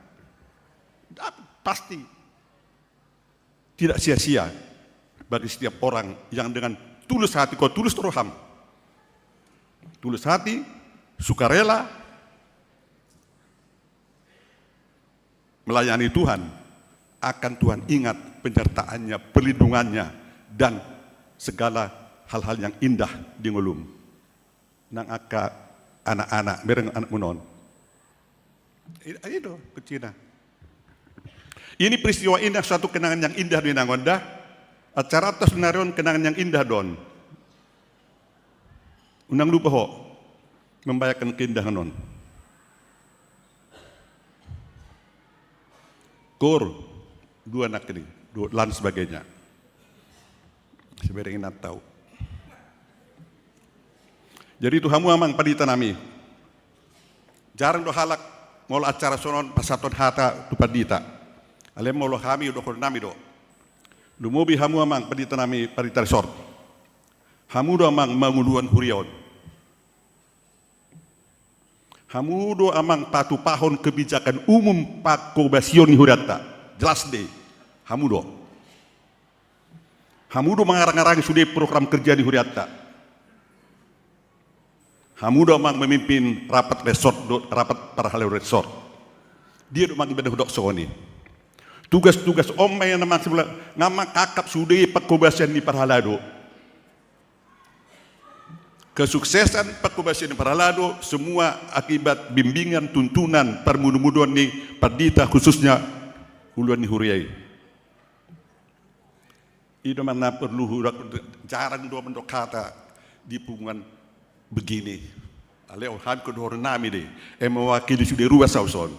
Dapat, pasti. Tidak sia-sia bagi setiap orang yang dengan Tulus hati, kau tulus roham. Tulus hati, sukarela, melayani Tuhan, akan Tuhan ingat penyertaannya, perlindungannya, dan segala hal-hal yang indah di ngolum. Nang angka anak-anak, bereng anakmu non. I-, i do kuncina. Ini peristiwa indah, suatu kenangan yang indah do inang on da. Acaranta saonari on kenangan yang indah do on. Unang lupa ho membayangkan keindahan on. Kur, dua anak ini, dua, lan sebagainya. Sebereng inanta au. Jadi tu hamu amang pandita nami, jarang do halak molo acara songon on pasahathon hata tu pandita. Alai molo hami dohonon nami do. Lumobi hamu amang pandita nami, pandita resort. Hamu do amang manguluhon huria on. Hamu do amang patupahon kebijakan umum pangkobasion ni hurianta. Jelas do i. Hamu do. Hamu do mangarang-arangi sude program kerja ni hurianta. Hamu do amang memimpin rapat resort do, rapat parhalado resort. Dia do amang ibana hudok songon i. Tugas-tugas on ma i na amang sebelah, nga mangkangkap sude pangkobasion ni parhalado. Kesuksesan pangkobasion ni parhalado semua akibat bimbingan, tuntunan, parmudu-muduan ni pandita, khususnya uluan ni huria i. I do amang na porlu hudok, jarang do mandok hata di punguan begini. Alai on hami dohonon nami do i, e mewakili sude ruas au son.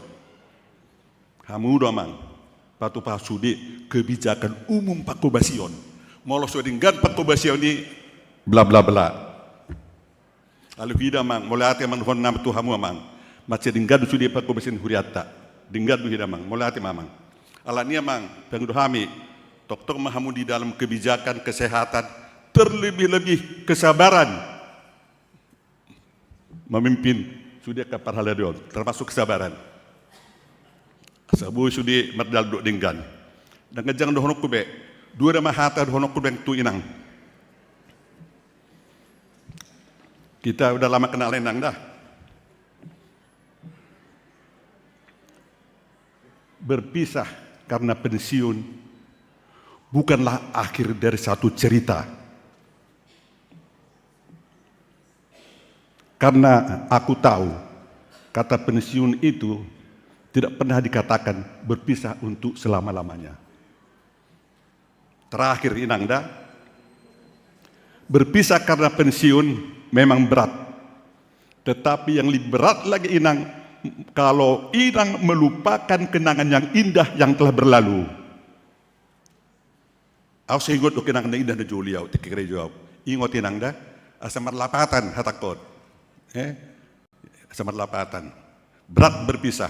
Hamu do amang patupa sude kebijakan umum pangkobasion. Molo so denggan pangkobasion i, bla bla bla. Alai huida amang, mauliate amang dohonon nami tu hamu amang. Mansai denggan do sude pangkobasion hurianta. Denggan do huida amang, mauliate ma amang. Alani amang, pangido hami, tongtong ma hamu di dalam kebijakan kesehatan, terlebih-lebih kesabaran memimpin sude angka parhalado on, termasuk kesabaran. Asa boi sude mardalan dohot denggan. Ndang ganjang dohononku be, dua nama hata dohononku be tu inang. Kita udah lama kenal inang dah. Berpisah karena pensiun bukanlah akhir dari satu cerita. Karena aku tahu, kata pensiun itu tidak pernah dikatakan berpisah untuk selama-lamanya. Terakhir, inang da, berpisah karena pensiun memang berat. Tetapi yang lebih berat lagi, inang, kalau inang melupakan kenangan yang indah yang telah berlalu. Au so ingot do kenangan na indah na jolo i au, tingki karejo au. Ingot inang da, asa marlapatan hatangkon. Eh? Asa marlapatan. Berat berpisah.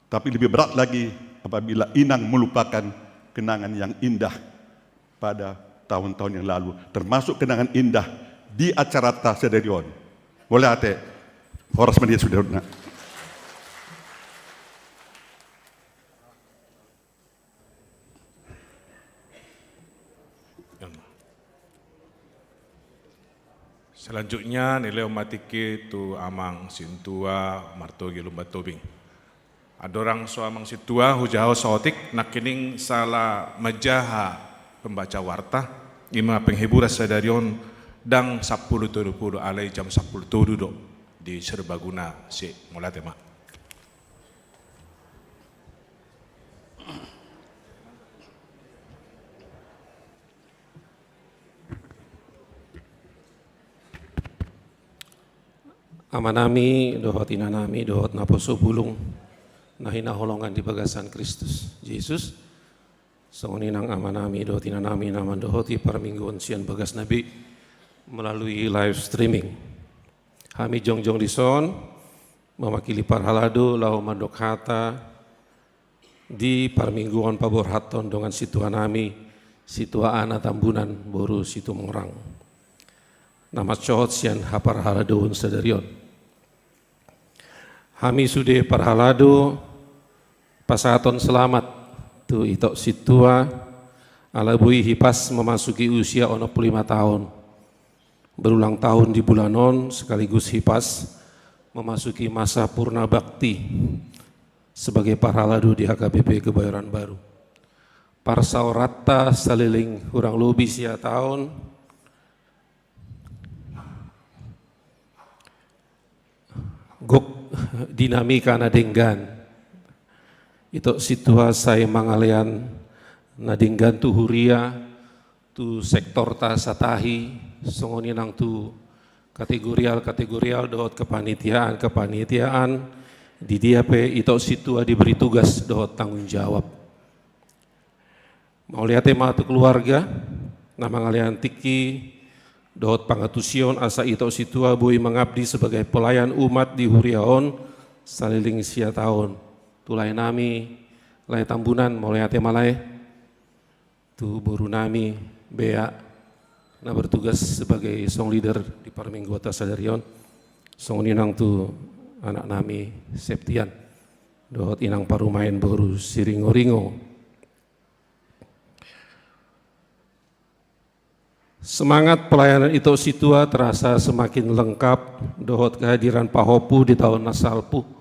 Tapi lebih berat lagi apabila inang melupakan kenangan yang indah pada tahun-tahun yang lalu. Termasuk kenangan indah di acaranta sadari on. Mauliate. Horas ma di hamu sude na. Selanjutnya, nilehon ma tingki tu amang sintua Martogi Lumban Tobing. Andorang so amang sintua, hujaha saotik, nangkining sala manjaha pembaca warta, i ma penghiburan sadari on, ndang sampulu tolu pulu, alai jam sampulu tolu do di Serbaguna, si, mauliate ma. Amanami dohot inanami dohot naposo bulung na hinaholongan di bagasan Kristus Jesus, songon i nang amanami dohot inanami na mandohoti parmingguon sian bagasna be melalui live streaming. Hami jongjong dison mewakili parhalado laho mandok hata di parmingguon paborhathon dongan sintua nami, Sintua Ana Tambunan boru Situmorang, na mansohot sian haparhaladoon sadari on. Hami sude parhalado pasahathon selamat tu ito sintua Ala boi Hipas memasuki usia onom puluh lima tahun, berulang tahun di bulan on, sekaligus Hipas memasuki masa purna bakti sebagai parhalado di H K B P Kebayoran Baru. Parsaoranta saleleng hurang lobi sia taon, gok dinamika na denggan. Ito sintua sai mangalean na denggan tu huria, tu sektorta satahi, songon i nang tu kategorial-kategorial dohot kepanitiaan-kepanitiaan, di dia pe ito sintua diberi tugas dohot tanggung jawab. Mauliate ma tu keluarga na mangalean tingki dohot pangantusion asa ito sintua boi mangabdi sebagai pelayan umat di huria on saleleng sia taon. Tu lae nami, Lae Tambunan, mauliate ma lae. Tu boru nami, Bea, na bertugas sebagai song leader di parmingguanta sadari on. Songon i nang tu anak nami, Septian, dohot inang parumaen boru Siringoringo. Semangat pelayanan ito sintua terasa semakin lengkap dohot kehadiran pahompu di taon na salpu.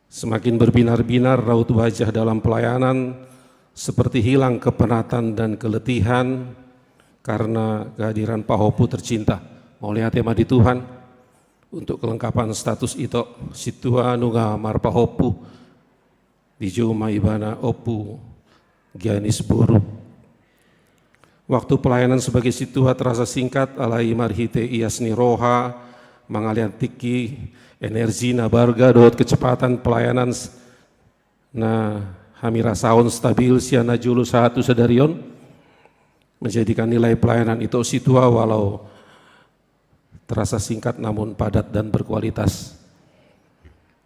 Semakin berbinar-binar raut wajah dalam pelayanan, seperti hilang kepenatan dan keletihan karena kehadiran pahompu tercinta. Mauliate ma di Tuhan untuk kelengkapan status ito sintua nunga marpahompu. Dijou ma ibana Ompu Gianis boru. Waktu pelayanan sebagai sintua terasa singkat, alai marhite ias ni roha, mangalean tingki, energi na barga dohot kecepatan pelayanan s-, na hami rasahon stabil sian na jolo sahat tu sadari on, menjadikan nilai pelayanan ito sintua walau terasa singkat namun padat dan berkualitas.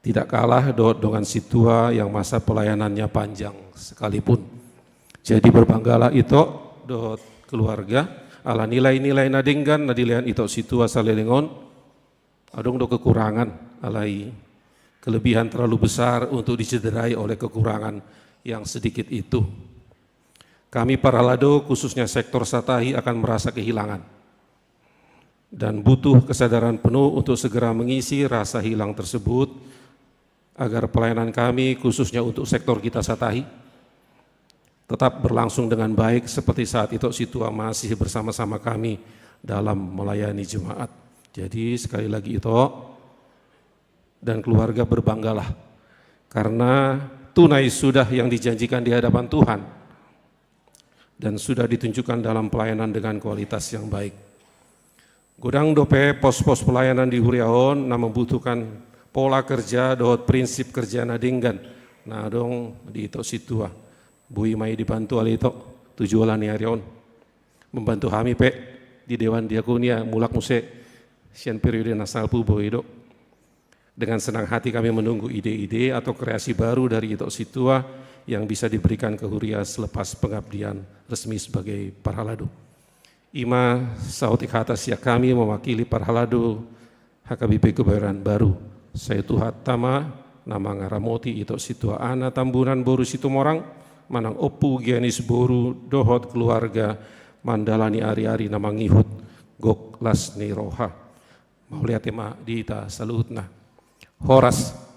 Tidak kalah dohot dongan sintua yang masa pelayanannya panjang sekalipun. Jadi berbanggalah ito dohot keluarga, ala nilai-nilai na denggan na dilehon ito sintua saleleng on. Adong do kekurangan, alai kelebihan terlalu besar untuk dicederai oleh kekurangan yang sedikit itu. Kami parhalado, khususnya sektor satahi, akan merasa kehilangan dan butuh kesadaran penuh untuk segera mengisi rasa hilang tersebut, agar pelayanan kami, khususnya untuk sektor kita satahi, tetap berlangsung dengan baik seperti saat ito sintua masih bersama-sama kami dalam melayani jemaat. Jadi, sekali lagi, ito dan keluarga berbanggalah karena tunai sudah yang dijanjikan di hadapan Tuhan dan sudah ditunjukkan dalam pelayanan dengan kualitas yang baik. Godang dope pos-pos pelayanan di huria on na membutuhkan pola kerja dohot prinsip kerja na denggan na adong di ito sintua. Boi ma i dibantu ale ito tu joloan ni ari on. Membantu hami pe di Dewan Diakonia, mulak muse sian periode na salpu, boi do. Dengan senang hati kami menunggu ide-ide atau kreasi baru dari ito sintua yang bisa diberikan ke huria selepas pengabdian resmi sebagai parhalado. I ma saotik hata sian hami mewakili parhalado H K B P Kebayoran Baru. Sai Tuhanta ma na mangaramoti ito sintua Ana Tambunan boru Situmorang manang Ompu Gianis boru dohot keluarga mandalani ari-ari na mangihut gok las ni roha. Mauliate ma di hita saluhutna. Horas.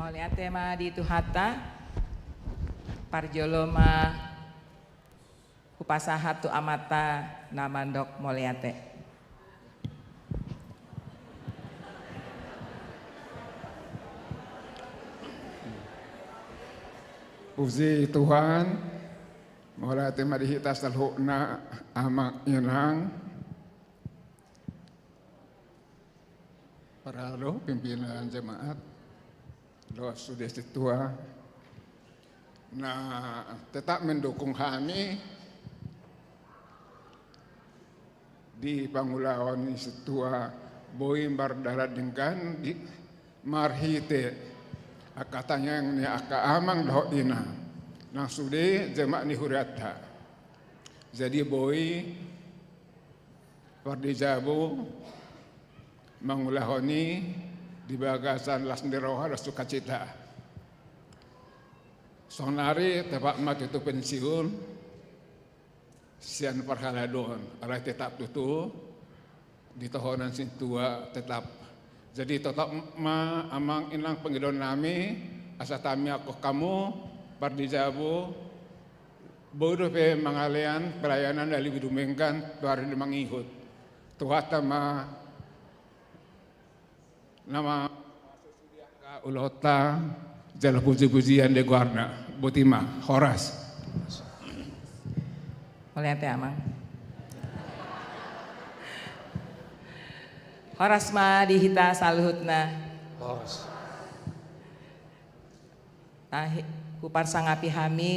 Mauliate ma di Tuhanta. Parjolo ma hupasahat tu amanta na mandok mauliate. Puji Tuhan. Mauliate ma di hita saluhutna, amang inang. Halo, pimpinan jemaat, dohot sude sintua na tetap mendukung hami di pangulahon ni sintua boi mardalan denggan di marhite angka tangiang ni angka amang dohot inang nang sude jemaat ni hurianta. Jadi boi pardijabu mangulahon i di bagasan las ni roha dohot sukacita. Sonari tetap ma tutu pensiun sian parhalado on, alai tetap tutu di tohonan sintua tetap. Jadi tetap ma amang inang pangidoan nami, asa tangiangkon hamu pardijabu, boi dope mangalean pelayanan na lebih dumenggan tu ari na mangihut. Tuhanta ma na ma- Ulaonta jala puji-pujian di goarna. Boti ma, horas. Mauliate amang. Horas ma di hita saluhutna. Horas. Tahi, huparsangapi hami,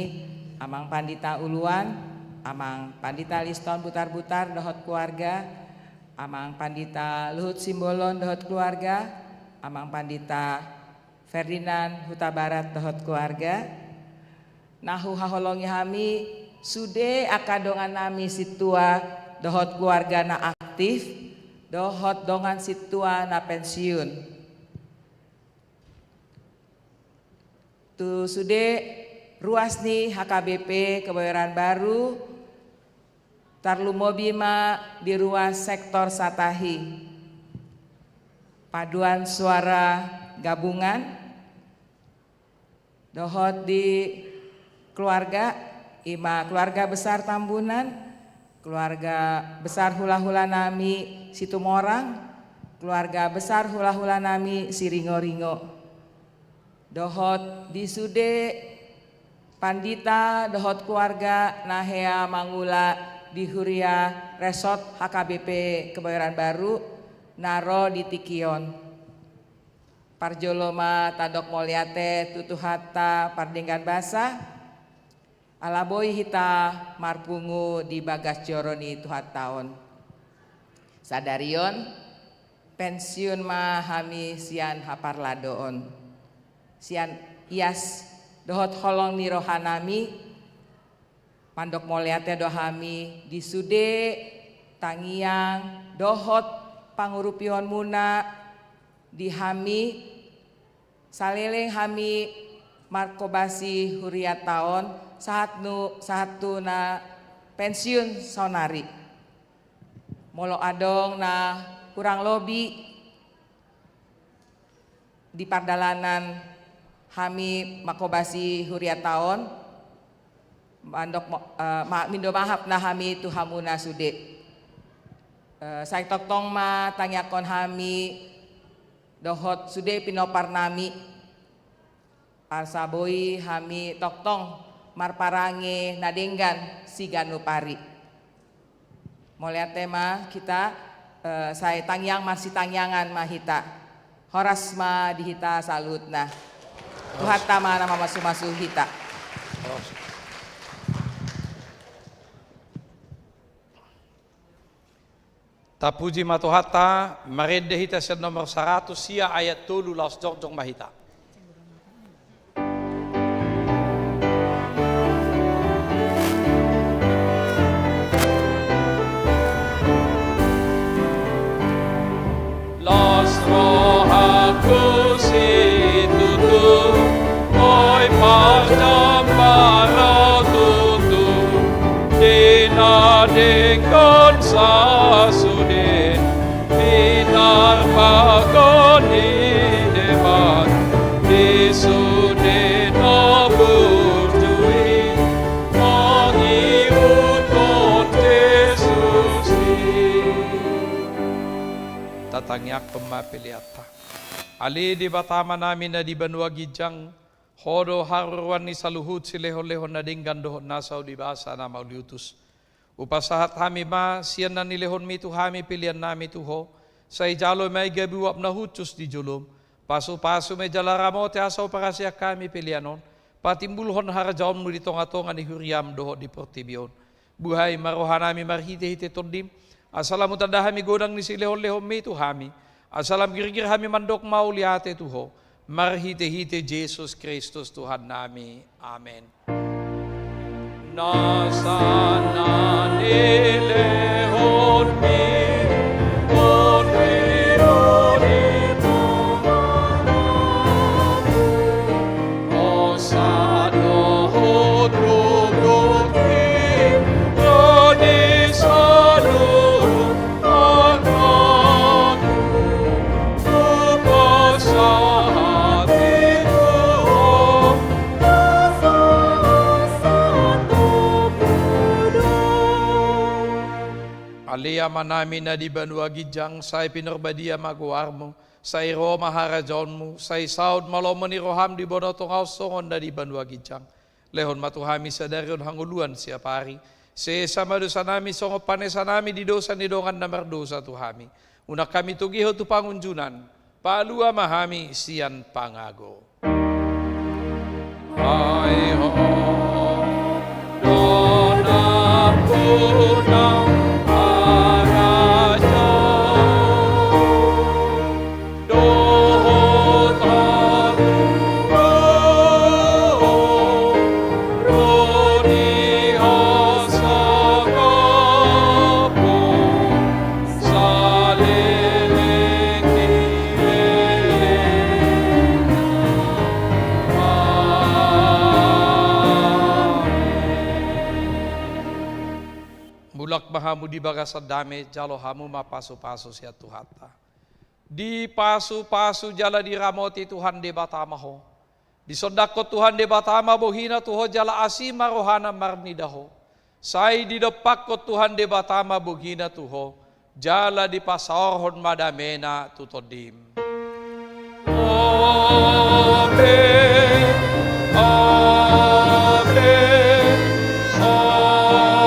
Amang Pandita Uluan, Amang Pandita Liston Butarbutar dohot keluarga, Amang Pandita Luhut Simbolon dohot keluarga, Amang Pandita Ferdinand Hutabarat dohot keluarga, na huhaholongi hami sude angka dongan nami sintua dohot keluarga na aktif, dohot dongan sintua na pensiun. Tu sude ruas ni H K B P Kebayoran Baru, tarlumobi ma di ruas sektor Satahi, paduan suara gabungan, dohot di keluarga, i ma keluarga besar Tambunan, keluarga besar hulahula nami Situmorang, keluarga besar hulahula nami Siringoringo. Dohot di sude pandita dohot keluarga na hea mangula di huria resort H K B P Kebayoran Baru na ro di tingki on. Parjolo ma tadok mauliate tu Tuhanta pardenggan basa, ala boi hita marpungu di bagas joro ni Tuhanta on. Sadari on, pensiun ma hami sian haparladoon. Sian ias dohot holong ni roha nami, mandok mauliate do hami di sude tangiang dohot pangurupionmuna di hami, saleleng hami marhobasi hurianta on sahat nu, sahat tu na pensiun saonari. Molo adong na hurang lobi di pardalanan hami manghobasi hurianta on, mandok mo-, eh, ma-, mindo maaf na hami tu hamuna sude. Eh, sai tongtong ma tangiangkon hami dohot sude pinompar nami. Asa boi hami tongtong marparange na denggan siganup ari. Mauliate ma hita, eh, sai tangiang marsitangiangan ma hita. Horas ma di hita saluhutna. Tuhanta ma na mamasumasu hita. Tapuji ma Tuhanta, marende hita sian nomor saratus sia ayat tolu, laos jongjong ma hita. Las rohangku situtu, boi pardambar au tutu, di na denggan sasude, pinarpakon ni Debata, di sude na burju i, mangihuthon Jesus i. Tatangiangkon ma peleanta. Ale Debata Amanami na di banua ginjang, Ho do haroroan ni saluhut silehonlehon na denggan dohot na saur ni basa na mauliutus. Hupasahat hami ma sian na nilehonmi tu hami peleannami tu Ho, Sai jalo ma i gabe uap na hushus di jolom. Pasupasu ma i jala ramoti asa huparhaseang hami pelean on patimbulhon harajaonmu di tongatonga ni huriam dohot di portibi on. Buhai ma rohanami marhitehite Tondim, asa lam hutanda hami godang ni silehonlehonmi tu hami, asa lam girgir hami mandok mauliate tu Ho, marhitehite Jesus Kristus Tuhannami. Amen. Nasa na nilehonmi on di roni, osa dohot rugoti, roni saluhut angka tu, tu pasahat i tu Ho. Ale Amanami na di banua ginjang, sai pinarbadia ma goarmu, sai ro ma harajaonmu, sai saut ma lomo ni roham di banua tonga on songon na di banua ginjang. Lehon ma tu hami sadari on hangoluan siap ari. Sesa ma dosanami songon panesanami di dosa ni dongan na mardosa tu hami. Unang hami togihon tu pangunjunan. Palua ma hami sian pangago. Ai Ho do nampuna harajaon dohot hangoluan, ro di hasangapon saleleng ni lelengna. Amen. Mulak ma hamu di bagasan dame, jalo hamu ma pasupasu sian Tuhanta. Dipasupasu jala diramoti Tuhan Debata ma ho. Disondangkon Tuhan Debata ma bohina tu ho jala asi ma rohana marnida ho. Sai didompakkon Tuhan Debata ma bohina tu ho, jala dipasaorhon ma damena tu tondim. Amen. Amen. Amen.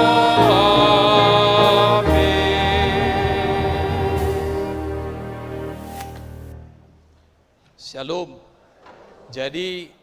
Shalom. Jadi,